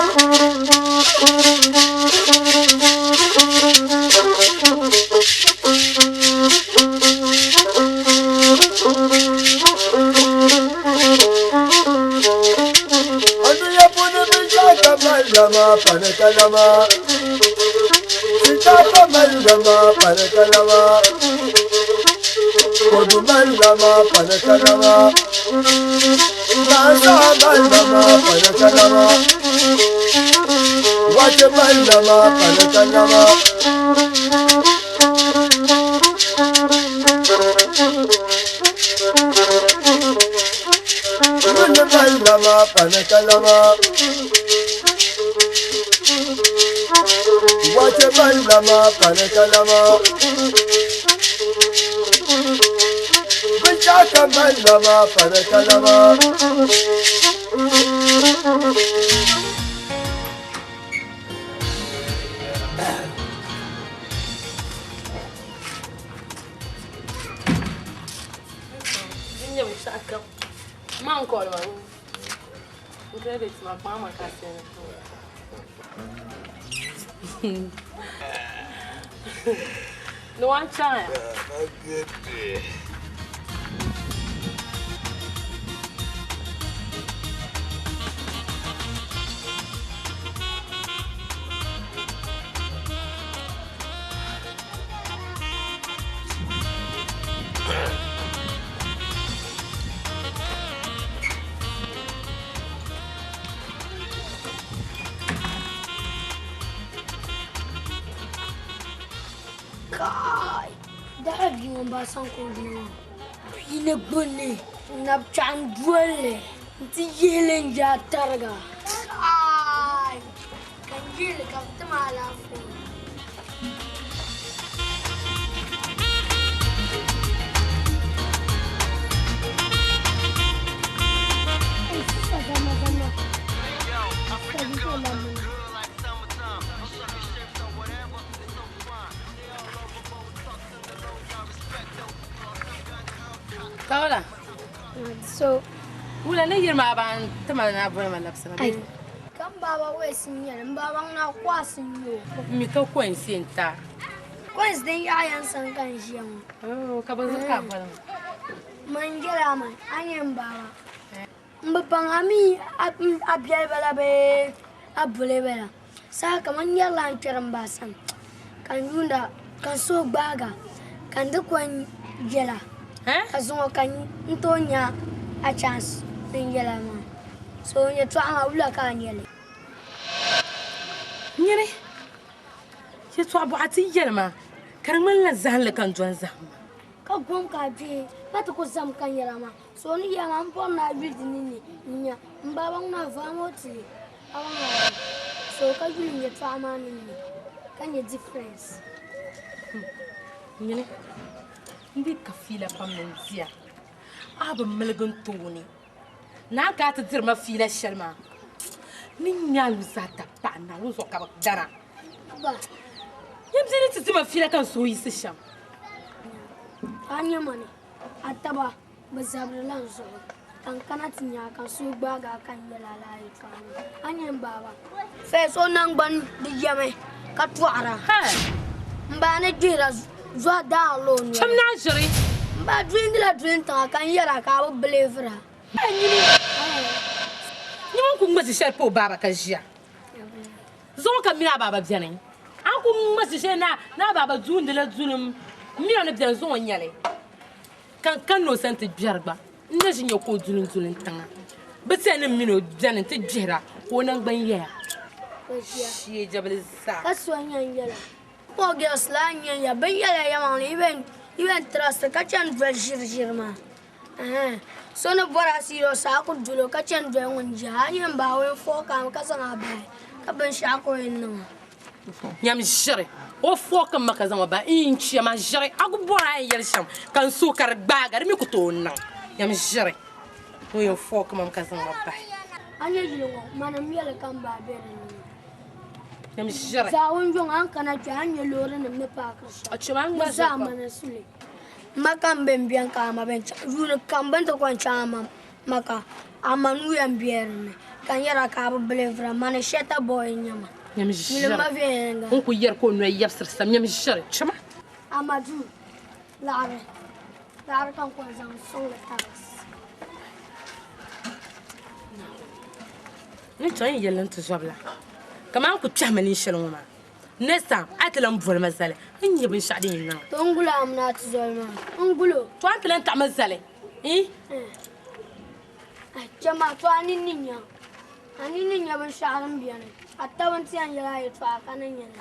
Aduya puni bishaka malama pana kalama Shinkafa malama pana kalama Kodu malama pana kalama Nasa malama pana kalama Wache malama pana kalama Mini malama pana kalama Wache malama pana kalama Bishaka malama pana kalama Man call man. Credit ma pa ma ka se. No one chance. Kai, daɣa bia ŋun ba saŋ ka o dina maa bia ni gbunni nabchaɣu n dolli n ti yihili n yaa tariga. Kai, ka n yihili ka bi ti ma alaafee. Kawula. So. Wula ni yiri maa ban tima na boli ma labisina. Ai. Kan baba wes n nyɛli n baba ŋuna kwaasi n nyɛ o. Mi ka coins n ta. Coins din yaɣa yan san ka n ʒiya ŋɔ. Oh, ka bi ka boli ma. Man jɛla man a nyɛ n baba. N bi baŋ a mi a biɛli bala bee a boli bala. Saha kam n nyɛrila n kpɛri n ba sani ka n yuunda ka n suhu gbaaga ka n di ko n yɛla ka zuŋɔ ka n tooi nya a chance ni n yɛla maa. So n yɛltɔɣa maa wula ka a nyɛli? Nyini yɛltɔɣa bɔɣa ti yɛli ma ka di ŋmanila zahinli ka n dɔni zahim ma. Ka gom ka a gbihi ka ti ku zam ka n yɛla maa. So n ni yɛli maa m bɔri ni a yuli di ninni n-nya m baaba ŋuna vaam o ti a baŋ a yɛli. So ka yuli n yɛltɔɣa maa ninni ka nya difference. Nyini n di ka fiila pam ni n diya a bi miligi n tooni naan ka a ti diri ma fiila shɛli maa ni nya a nuzaa tapaɣa Naawuni zuɣu ka bi dana. Nyam bia ni ti di ma fiila ka n suhu yiɣisi shɛm. A nya ma ni a taba bi zabirila n zuɣu ka n kana ti nya a ka n suhu gbaagi a ka n yɛl a lala yɛltɔɣa maa. A nya m baaba? First o naŋgbani di yɛmi ka tɔɣira. M ba ni gbihira zuɣu daarila o noli. Cham naa ʒiri. M ba dolindila dolintiŋa ka n yɛra ka a bi bilivira. Nyini ŋun ku ŋma zi shɛli pa o baaba ka ʒiya. Zuŋɔ ka mini a baaba beni. A ni ku ŋma zi shɛli ni a baaba duundila dulim m mini o ni beni zuŋɔ n-nyɛ li. Ka n kanna o sani ti gbɛri gba, n na ʒi nya ka o duli n-duli n tiŋa. Bɛ tiɛhi ni m mini o beni nti gbihira ka o naŋgban yɛya. Shee jɛbili zaa. Ka so n-yɛn yɛla, Poor girls la n-yɛn ya, bɛ yɛla yɛlimaŋli, yi bɛn trust ka chani doli ʒiriʒiri maa. Ɛhɛn, so ni bɔri a serious a ku doli o ka chani doli ŋun je a. A ni yɛn bahi o yɛn fɔɔki a mi ka zaŋ a bahi ka binshɛɣu ka o yɛn niŋ a. Nyam ʒiri, o fɔɔki ma ka zaŋ ma bahi, n chɛ ma ʒiri, a ku bɔri a yɛn yɛli shɛm ka n suhu ka di gbaagi a, di mi ku tooi niŋ. Nyam ʒiri, o yɛn fɔɔki ma mi ka zaŋ ma bahi. A nya yili ŋɔ, mani m yɛli ka m bahi be di ni maa. Nyam ʒiri. Zaawuni yuŋ a ni kana kpe a ni nya loorinima ni paakiri shɛm. A chɛ ma, a ni ŋma Di zaa ʒiri pam. mani n-su li. Maka m-be m-beni ka ama bɛn chaŋ. Yuuni kam bɛ ni ti kɔŋ chaŋ ama Maka, ama nuu yɛn be di ni ka n yɛra ka a bi bilivira mani shɛta boy n-nyɛ ma. Nyam Yuli ʒiri. ma viɛnyɛliŋga. N ku yɛri ka o noli yɛbisiri sam. Nyam ʒiri. Chama. Amadu, laɣiri, laɣiri ka n kɔŋ zaŋ sɔŋ li tabis. N ni chaŋ n yɛli ni ti zɔbila kaman n ku kpɛhimi ninshɛli ŋɔ maa. Next time, a yi ti lan boli ma zali, n ni nya binshɛɣu din yɛn niŋ. To n guli a mini a tizɔli maa. N gul o. To a ni ti lan taɣi ma zali, eh? Ai, chɛ ma, to a nini ni nya. A nini ni nya binshɛɣu din beni. A taba nti yɛn yɛl a yɛtɔɣa ka ni nya li.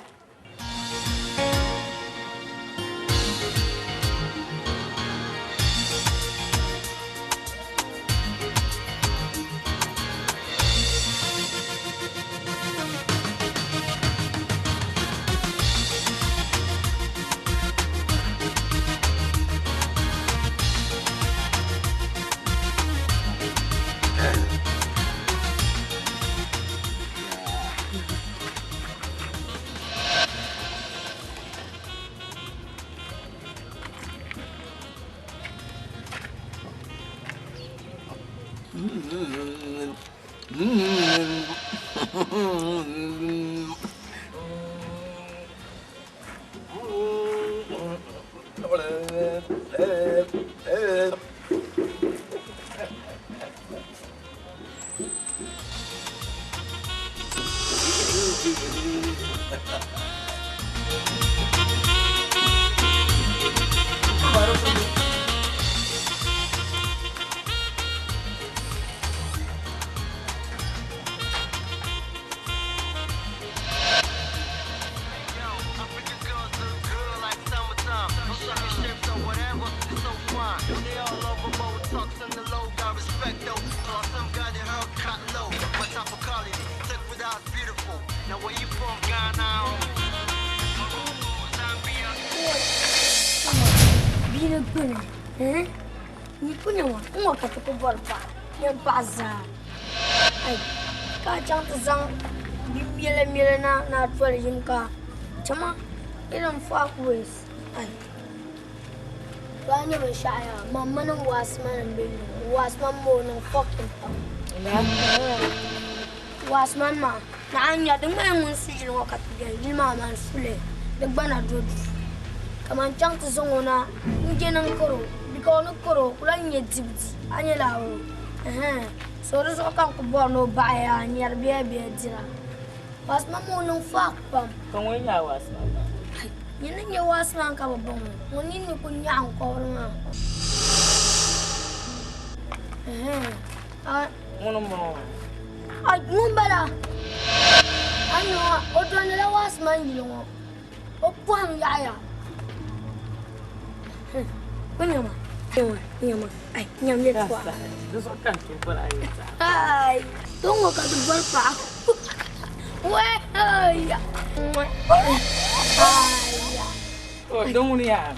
Bia ni gbuni yi ku nya ŋɔ n ŋɔ ka ti ku bɔri paɣa yɛn paɣa zaa ai ka a chaŋ ti zaŋ bi miɛla miɛla na ni a toli yim ka chama irin fuck ways ai. To a nya binshɛɣu yaa, man mini n waasima nim be yili. Waasima ma o niŋ fucking pam. Waasima maa, na a nya di ŋmani ŋun su yili ŋɔ ka ti beni. Yili maa man suli di gbana do duu. Ka man chaŋ ti zaŋ o na n-je ni n kari o. Because o ni kari o, o ku lahi nya dibu di. A nya laa o? Ɛhɛn. So di zuɣu ka n ku bɔri ni o baɣi ya n-nyari bɛya bɛya dira. Waasima maa o niŋ fuck pam. Ka ŋun nyɛ a waasima maa? Nyini n-nyɛ waasima ka bi baŋ o. Ŋun nini ni ku nyaɣi n kɔbiri maa. Ɛhɛn. Ŋuni m-bɔŋɔ maa? Ai, ŋun bala. A ni ŋɔ, o dɔndila waasima yili ŋɔ. O pɔhim yaɣiya. O nyama, nyama, nyama, ai, nyam yɛltɔɣa. Di zuɣu ka n tooi bɔri a yɛltɔɣa. Ai, to ŋɔ ka ti bɔri paɣa. Wɛɛya. Aya. O, di ŋuni yaa,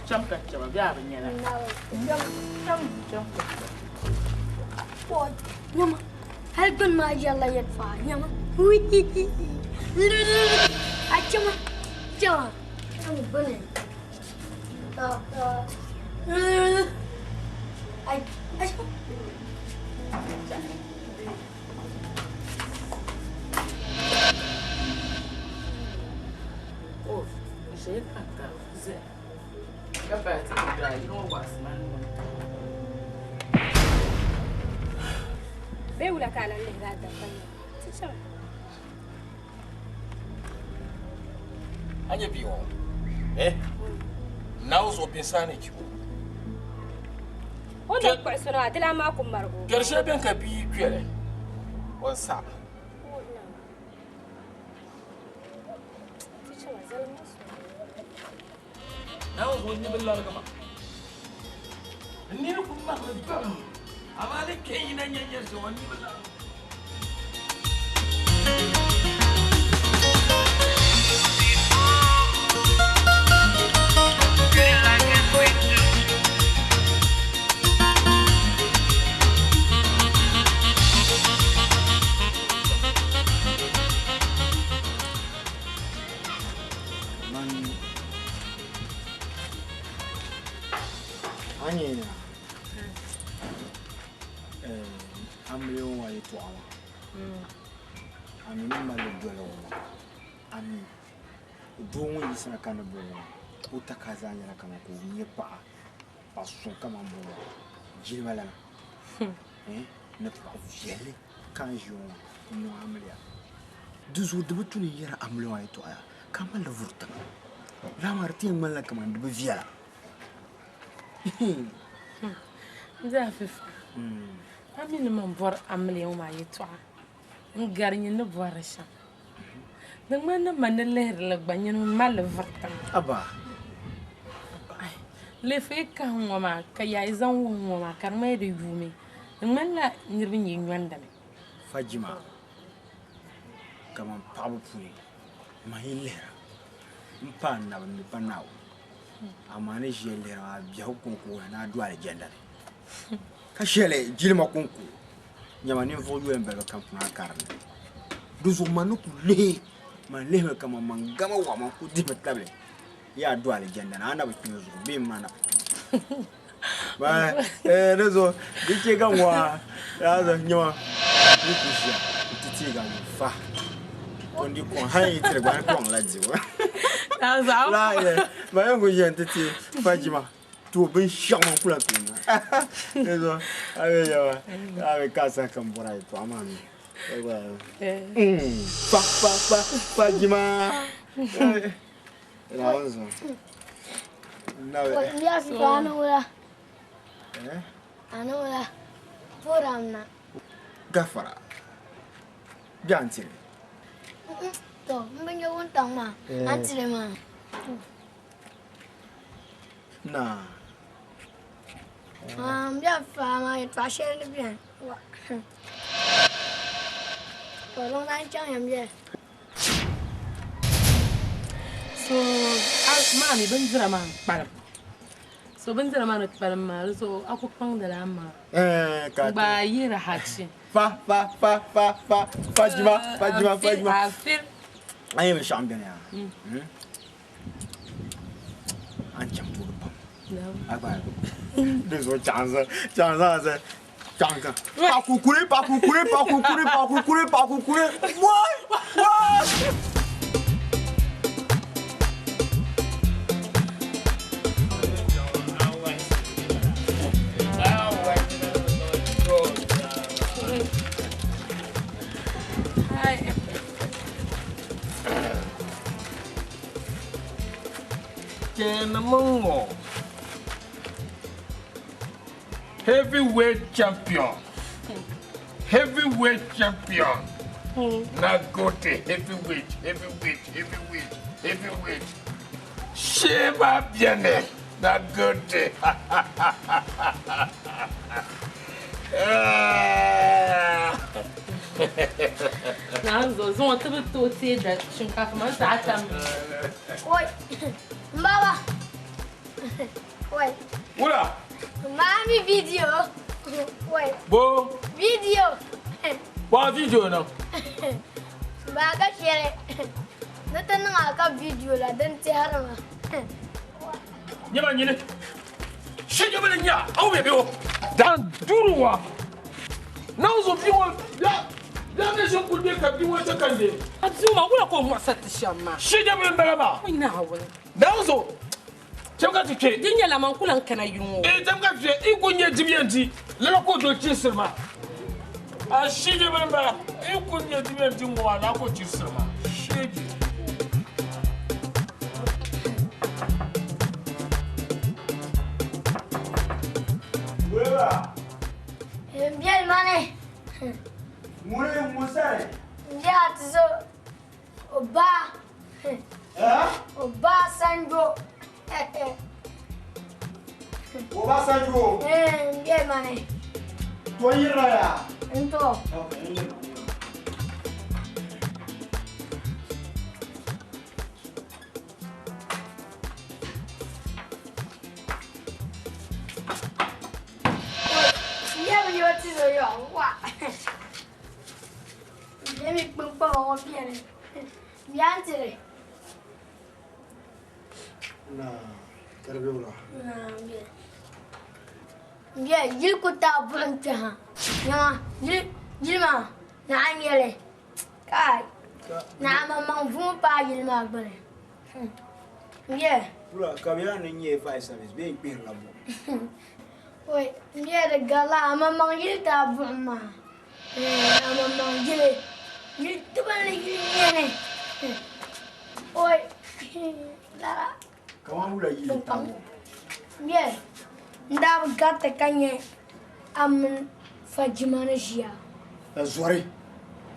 chaŋ ka chɛ ba, bɛ a bi nyɛla. Chaŋ, chaŋ ka chɛ ba. Nyama, hali gbuni maa yɛrila yɛltɔɣa, nyama. A chama, chama, chama gbuni. Ai, ai. O, ʒee ka ka zaya. Ka paya ti ni daa yino waɣisima nima. Bee wula ka a lan lihiri a dabba maa? Ti chaŋ. A nyɛ bia ŋɔ? Eh? Naawuni zuɣu binsaa ni chibo. O ni kpuɣi sona maa, di lan maa ku marigi o. Kpɛri shɛli bɛn ka bia kpɛli, o ni saɣim. Naawuni zuɣu n ni bi larigi ma. N nini ku marigi bam, amaa ni kpe yina nya nyɛ zuɣu n ni bi larigi. Man a nyɛ na amiliya ŋɔ yɛltɔɣa maa a mi ni mali doli ŋɔ maa a mi doo ŋun yiɣisina ka ni bɔŋɔ maa o takaa zaa nyɛla kaman ka o nyɛ paɣa paɣa suŋ kaman bɔŋɔ jilima lana ni paɣa viɛlli ka n ʒiya ŋɔ maa n-niŋ amiliya. Di zuɣu di bi tu ni n yɛri amiliya ŋɔ yɛltɔɣa ka mali li vuri tiŋa. Lala maa di ti yɛn ŋmanila kaman di bi viɛla. N daa fifa, a mi ni man bɔri amiliya ŋɔ maa yɛltɔɣa n-gari nyin ni bɔri li shɛm. Di ŋmani ni man ni lihiri li gba nyini m-mali li vuri tiŋa. Aba. Ai, leefu yi kahim ŋɔ maa ka yayi zaŋ wuhi ŋɔ maa ka di ŋmani di yuumi. Di ŋmanila niriba nyɛ nyɔndimi. Fajima, kaman paɣaba puuni, man yi lihira m-pa anabi ni pa Naawuni. Amaa ni ʒiya lihira maa biɛhigu kɔŋko wuhiya ni a do alijanna ni. Ka shɛli jilima kɔŋko nyama ninvuɣ yoli m-balibu kam puuni a karim ni. Di zuɣu man ni ku lihi, man lihimi kaman man gama wa man ku dihimi tabili yaa do alijanna ni a na bi kpi n zuɣu bee m ma na bi kpi. Ba, di zuɣu di chɛ ka ŋɔ a nyama ni ku ʒiya nti teegi a nuu fa. To n di kɔŋ hali yi tiri gba ni kɔŋ la dibu. La ba yɛn ku ʒiya nti teei fa jima to binshɛɣu man kula tooi na. Di zuɣu a bɛ nyama a bɛ ka saha kam bɔri a yɛltɔɣa maa mi. Fa fa fa fa jima. Naawuni zuɣu. Nabi. Ya fi ana wala. Ana wala. Foram na. Gafara. Bɛ an tiri. To, n bi nyɛ wuntaŋ maa. An tiri maa. Na. N bɛ fa maa yɛltɔɣa shɛli ni bɛni. To, luŋ na n chaŋ ya n bɛni. So maa mi bindira maa n-kpalim. So bindira maa ni kpalim maa di zuɣu a ku kpaŋdila a maŋa. N-gbaai yihiri hachi. Fa fa fa fa fa Fajima Fajima Fajima. Afir. A nyɛ binshɛɣu m-beni yaa. A ni chaŋ tooni pam. Di zuɣu chaŋ chaŋ zaŋ chaŋ ka pakukuri pakukuri pakukuri pakukuri pakukuri wai wai. Kenemongo. Heavyweight champion. Heavyweight champion. Now go to heavyweight, heavyweight, heavyweight, heavyweight. Sheba Biene. Now go to. Na zo zuŋɔ ti bi tooi teei da shinkaafa maa n saɣa tam. Oi, Baba. Oi. Wula. Mami video. Oi. Bo. Video. Wa video no. Ba ka shɛli. Ni ti niŋ a ka video la din tɛhiri ma. Nyɛma nyini. Shɛjɛ bɛ nya aw bɛ bɛ o. Dan duuru wa. N'aw zo bi ŋɔ ya ya ne sɔn kuli bɛ ka bi ŋɔ tɛ kan de. A bia maa wula ka o muɣisiri ti shɛm maa. Shɛjɛ bɛ n bala maa. O Naawuni. N'aw zo. Cɛm ka ti kpe. Di nyɛla man ku lan kana yuŋ o. Ee cɛm ka ti kpe i ko nyɛ dibi yɛn di lala ko do chi siri ma. A shɛjɛ bɛ n bala i ko nyɛ dibi yɛn di ŋɔ maa n'a ko chi siri ma. Shɛjɛ. Weba. Biɛli mani. Ŋuni ŋun sani. N biɛla ti zo o ba. O ba Sanjo. O ba Sanjo. N biɛli mani. To yirina ya. N to. Okay, n yirina. N biɛli bi ti zo yɔ wa. N biɛli mi kpunkpama ŋɔ biɛni. N biɛli n tiri. Na karbi wula. Na n biɛli. N biɛli yili ku taai buɣum kpɛ ha. Nyama yili maa naa n nyɛli. Kai naa maŋmaŋ vuumi paai yili maa gbuni. N biɛli. Wula ka bɛ yaa ni nyɛ fire service bee n kpihirila buɣum. Oi, n biɛli di garila a maŋmaŋ yili taai buɣum maa. A maŋmaŋ yili. Yili tibinli yili nyɛni. Oi, lara. Kaman wula yili taai buɣum. N biɛli n daa bi gariti ka nyɛ a mini Fajima ni ʒiya. La zɔri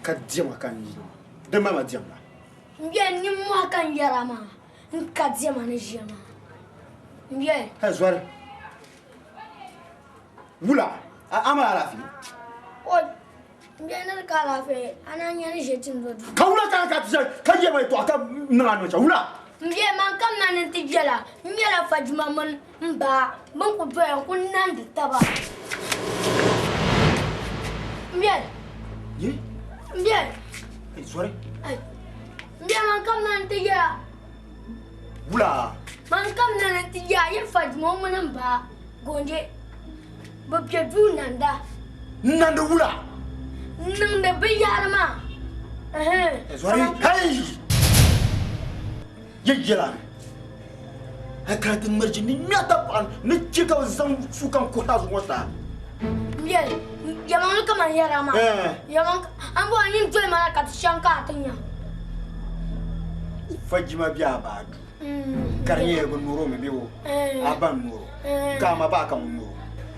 ka diɛma ka n yili maa. Di mama diɛm la. N biɛli nimmohi ka n yɛra maa n ka diɛma ni ʒiya maa. N biɛli. Ka zɔri. Wula a ma alaafee. Oi, n biɛli ni di ka alaafee a naan nyɛ ni ʒe tindo duu. Ka wula ka ka ti ʒe ka yɛma yɛltɔɣa ka niŋ a niŋ wula. N biɛli man kam na ni ti biɛla n nyɛla Fajima mini n ba bin ku doya n ku nandi taba. N biɛli. Ye? N biɛli. Ei, zɔri. N biɛli man kam na ni ti yɛla. Wula. Man kam na ni ti yɛla yɛli Fajima o mini n ba Gonde bi bɛ duu nanda. Nandi wula. N niŋdi binyahari maa. Zɔri. Hey! Ye yɛla. A kana ti ŋmariji ni ŋmɛta paɣa ni chɛ ka bi zaŋ sukam kuhi a zuɣu ŋɔ saa. N biɛli yɛmaŋli kaman yɛra maa. Yɛmaŋ an bɔŋɔ nyin doli ma na ka ti chaŋ ka a ti nya. Fajima bɛ a baa duu. Ka di nyɛla bi noori o mi bee o a ba n noori o ka a ma baa ka ŋun noori o.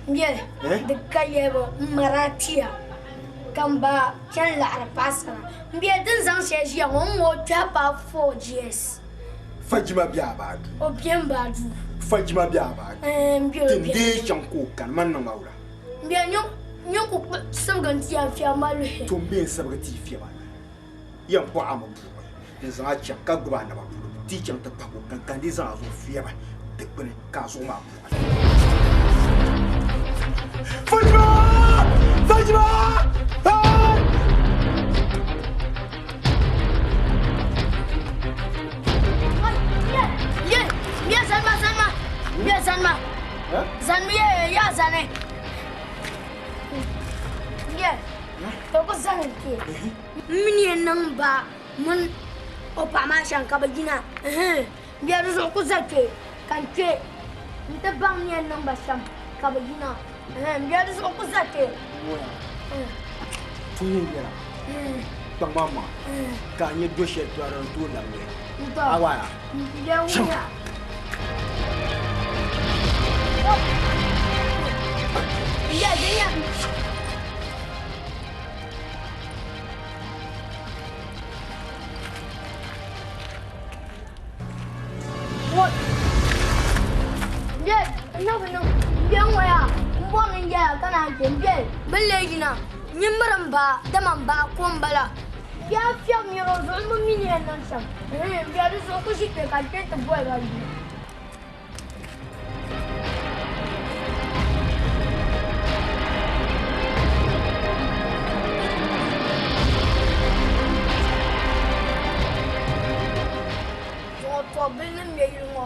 N biɛli di ka yɛlibu n mara tia ka n ba chani laɣari paɣasara. N biɛli din zaŋ shɛli ʒiya ŋɔ n ŋɔ o kpɛhi paai 4 GS. Fajima bɛ a baa duu. O bɛ n baa duu. Fajima bɛ a baa duu. N biɛli o Ti n bɛ. dee chaŋ ka o kani man niŋ ma wula. N biɛli nyɛ ku sibigi n ti yɛn fiɛbi ma luhi. To n bɛ n sibigi ti fiɛba na. Yɛn kpuɣi a mi buɣi n zaŋ a chaŋ ka gbubi a naba polo ti chaŋ ti kpahi o kan ka n dii zaŋ a zuɣu fiɛba dikpuni ka a zuɣu maa buɣi. Fajima! Fajima! Hey! Ye, ye, sanma, sanma. Ye, sanma. zani. Yɛ, to ku zani kpe. M mi ni yɛn niŋ ba mini o paɣa maa shɛm ka bɛ yina. Bɛ di zuɣu ku za kpe ka n kpe nti baŋ ni yɛn niŋ ba shɛm ka bɛ yina. Bɛ di zuɣu ku za kpe. Ti yɛn yɛla kpaŋ maa maŋa ka a nyɛ do shɛli tɔri n tooi labi li. A waaya. Nyimbirim ba dama m ba ko n bala bia fiɛbi nira o zuɣu m bi mi ni yɛn niŋ shɛm n bia di zuɣu ku ʒi kpe ka n kpe ti boli ba yuli. Zuŋɔ tɔbili ni ŋme yili ŋɔ.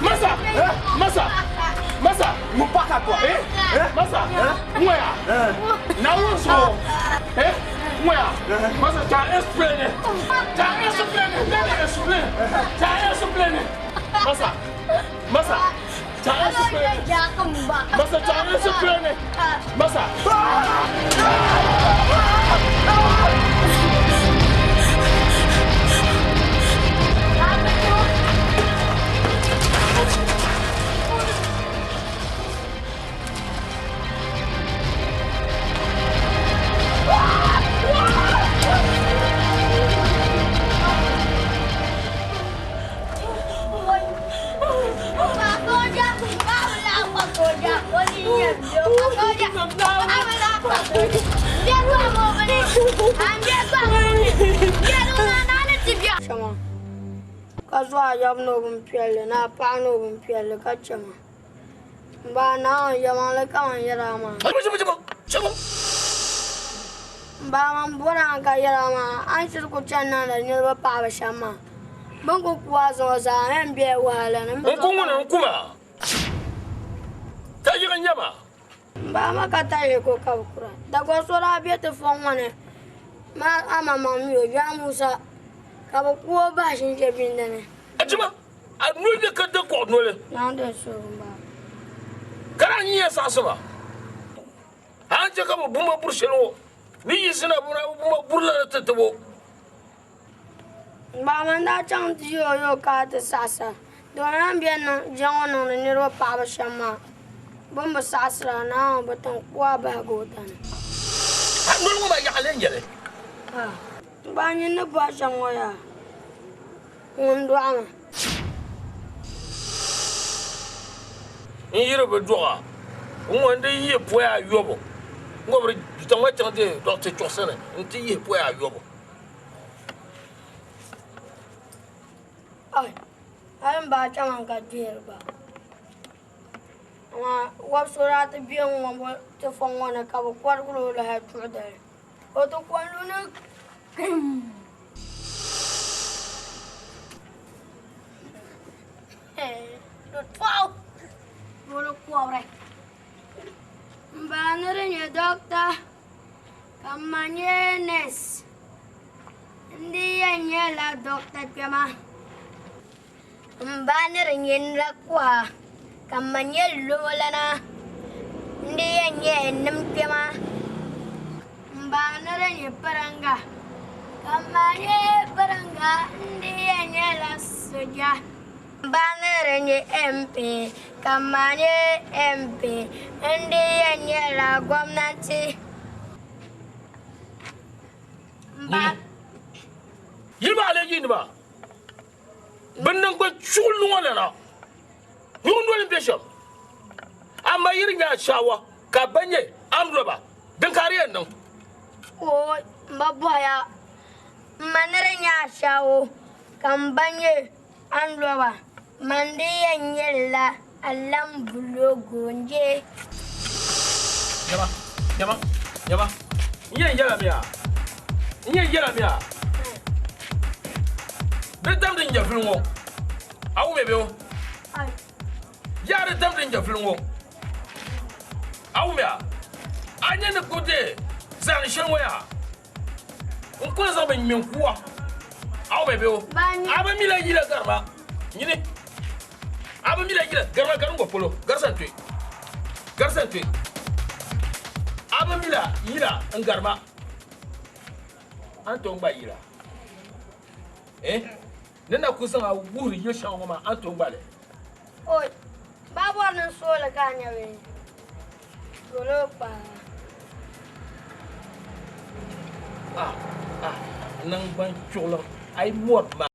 Masa! Masa! Masa! Ŋun pa ka tɔhi. Eh? Masa! Ŋɔya! Naawuni zuɣu! Eh? Ŋɔya! Masa, ta explain it! Ta explain it! Let me explain! Ta explain it! Masa! Masa! Ta explain it! Masa, ta explain it! Masa! Ka zuɣu a yab ni o bin piɛlli ni a paɣa ni o bin piɛlli ka chɛ ma. M ba Naawuni yɛlimaŋli ka man yɛr a maa. M ba man bɔr a ka yɛr a maa, a ni shiri ku chani niŋdi niriba paɣibu shɛm maa, bɛ ni ku ku a zuŋɔ zaa, a yɛn bela wahala ni. N ku ŋuni n-ku ma, ka yiɣi nya ma. M ba ma ka tahi ko ka bɛ kura. Dagɔr so daa be ti fɔŋ ŋɔ ni maa amaŋmaŋ mi o, Yaa Musa, ka bɛ ku o bahi shinshɛ bindi ni. Achima, a noli ni ka da kɔɣ noli. Naawuni din suhiri m-bala. Ka daa nyiya saɣisi ba. A ni chɛ ka bɛ bu ma buri shɛli ŋɔ ni yiɣisi na bɛ bu ma buri la ti tib o. M ba man daa chaŋ ti yi o yo ka ti saɣisa, domi a ni bɛn niŋ jia ŋɔ niŋdi niriba paɣibu shɛm maa, bɛ ni bi saɣisir a, Naawuni bi tim ku a bahi goota ni. A noli ŋɔ maa yaɣili n-nyɛ li. M ba nyin ni bɔhi shɛm ŋɔ yaa, ŋun dɔɣi ma. N yiri bi dɔɣa n-ŋɔ n di yihi poya ayɔbu n-ŋɔ bi zaŋ ma chaŋ ti dɔɣite chuɣu sani nti yihi poya ayɔbu. Ai, hali m baa chaŋ ka gbihiri gba. Amaa wɔb so daa ti be ŋ-ŋɔ ti fɔŋ ŋɔ ni ka bɛ kɔrigiri o lahi duɣu dali. O ti kɔŋ lu ni kim. Di tɔɣu boli kɔbiri. M baa ni di nyɛ dɔkta ka m ma nyɛ nɛsi. N di yɛn nyɛla dɔkta kpɛma. M ba ni di nyɛ nira kuha ka m ma nyɛ lomolana. N di yɛn nyɛla nim kpɛma. M ba ni di nyɛ piringa ka m ma nyɛ piringa. N di yɛn nyɛla soja. M ba ni di nyɛ MP ka m ma nyɛ MP. N di yɛn nyɛla gomnanti. Yili maa lee yiini maa bɛ niŋgbun chuɣu luŋa lana yuŋ noli m-be shɛm. Amaa yi di nya ashaawa ka a ba nyɛ amrɔba, din ka a di yɛn niŋ? Ooi, m ba bɔhiya. M ma ni di nyɛ ashawo ka m ba nyɛ anloba, man di yɛn nyɛ li la alambulo goonje. Nyama, nyama, nyama, n yɛn yɛla mi a, n yɛn yɛla mi a. Di damdi n nyɛvili ŋɔ, a wumya bɛ o? Yaa di damdi n nyɛvili ŋɔ, a wumya? A nya ni ku deei zaani shɛli ŋɔ yaa? N kuli zaŋ mi ŋme n-ku a. A wumya bɛ o? A bi mi la yila garima nyini. A bi mi la yila garima gari ŋɔ polo, gari sani tooi, gari sani tooi. A bi mi la yila n garima. A ni tooi ŋma yila? Eh? Ni na ku zaŋ a wuhiri yil shɛŋa ŋɔ maa, a ni tooi ŋma li? Oi, ba bɔri ni n sooli ka a nya bee? Dolo kpaa. Ah, ah, naŋgban chuɣuliŋ, a yi mɔri ma.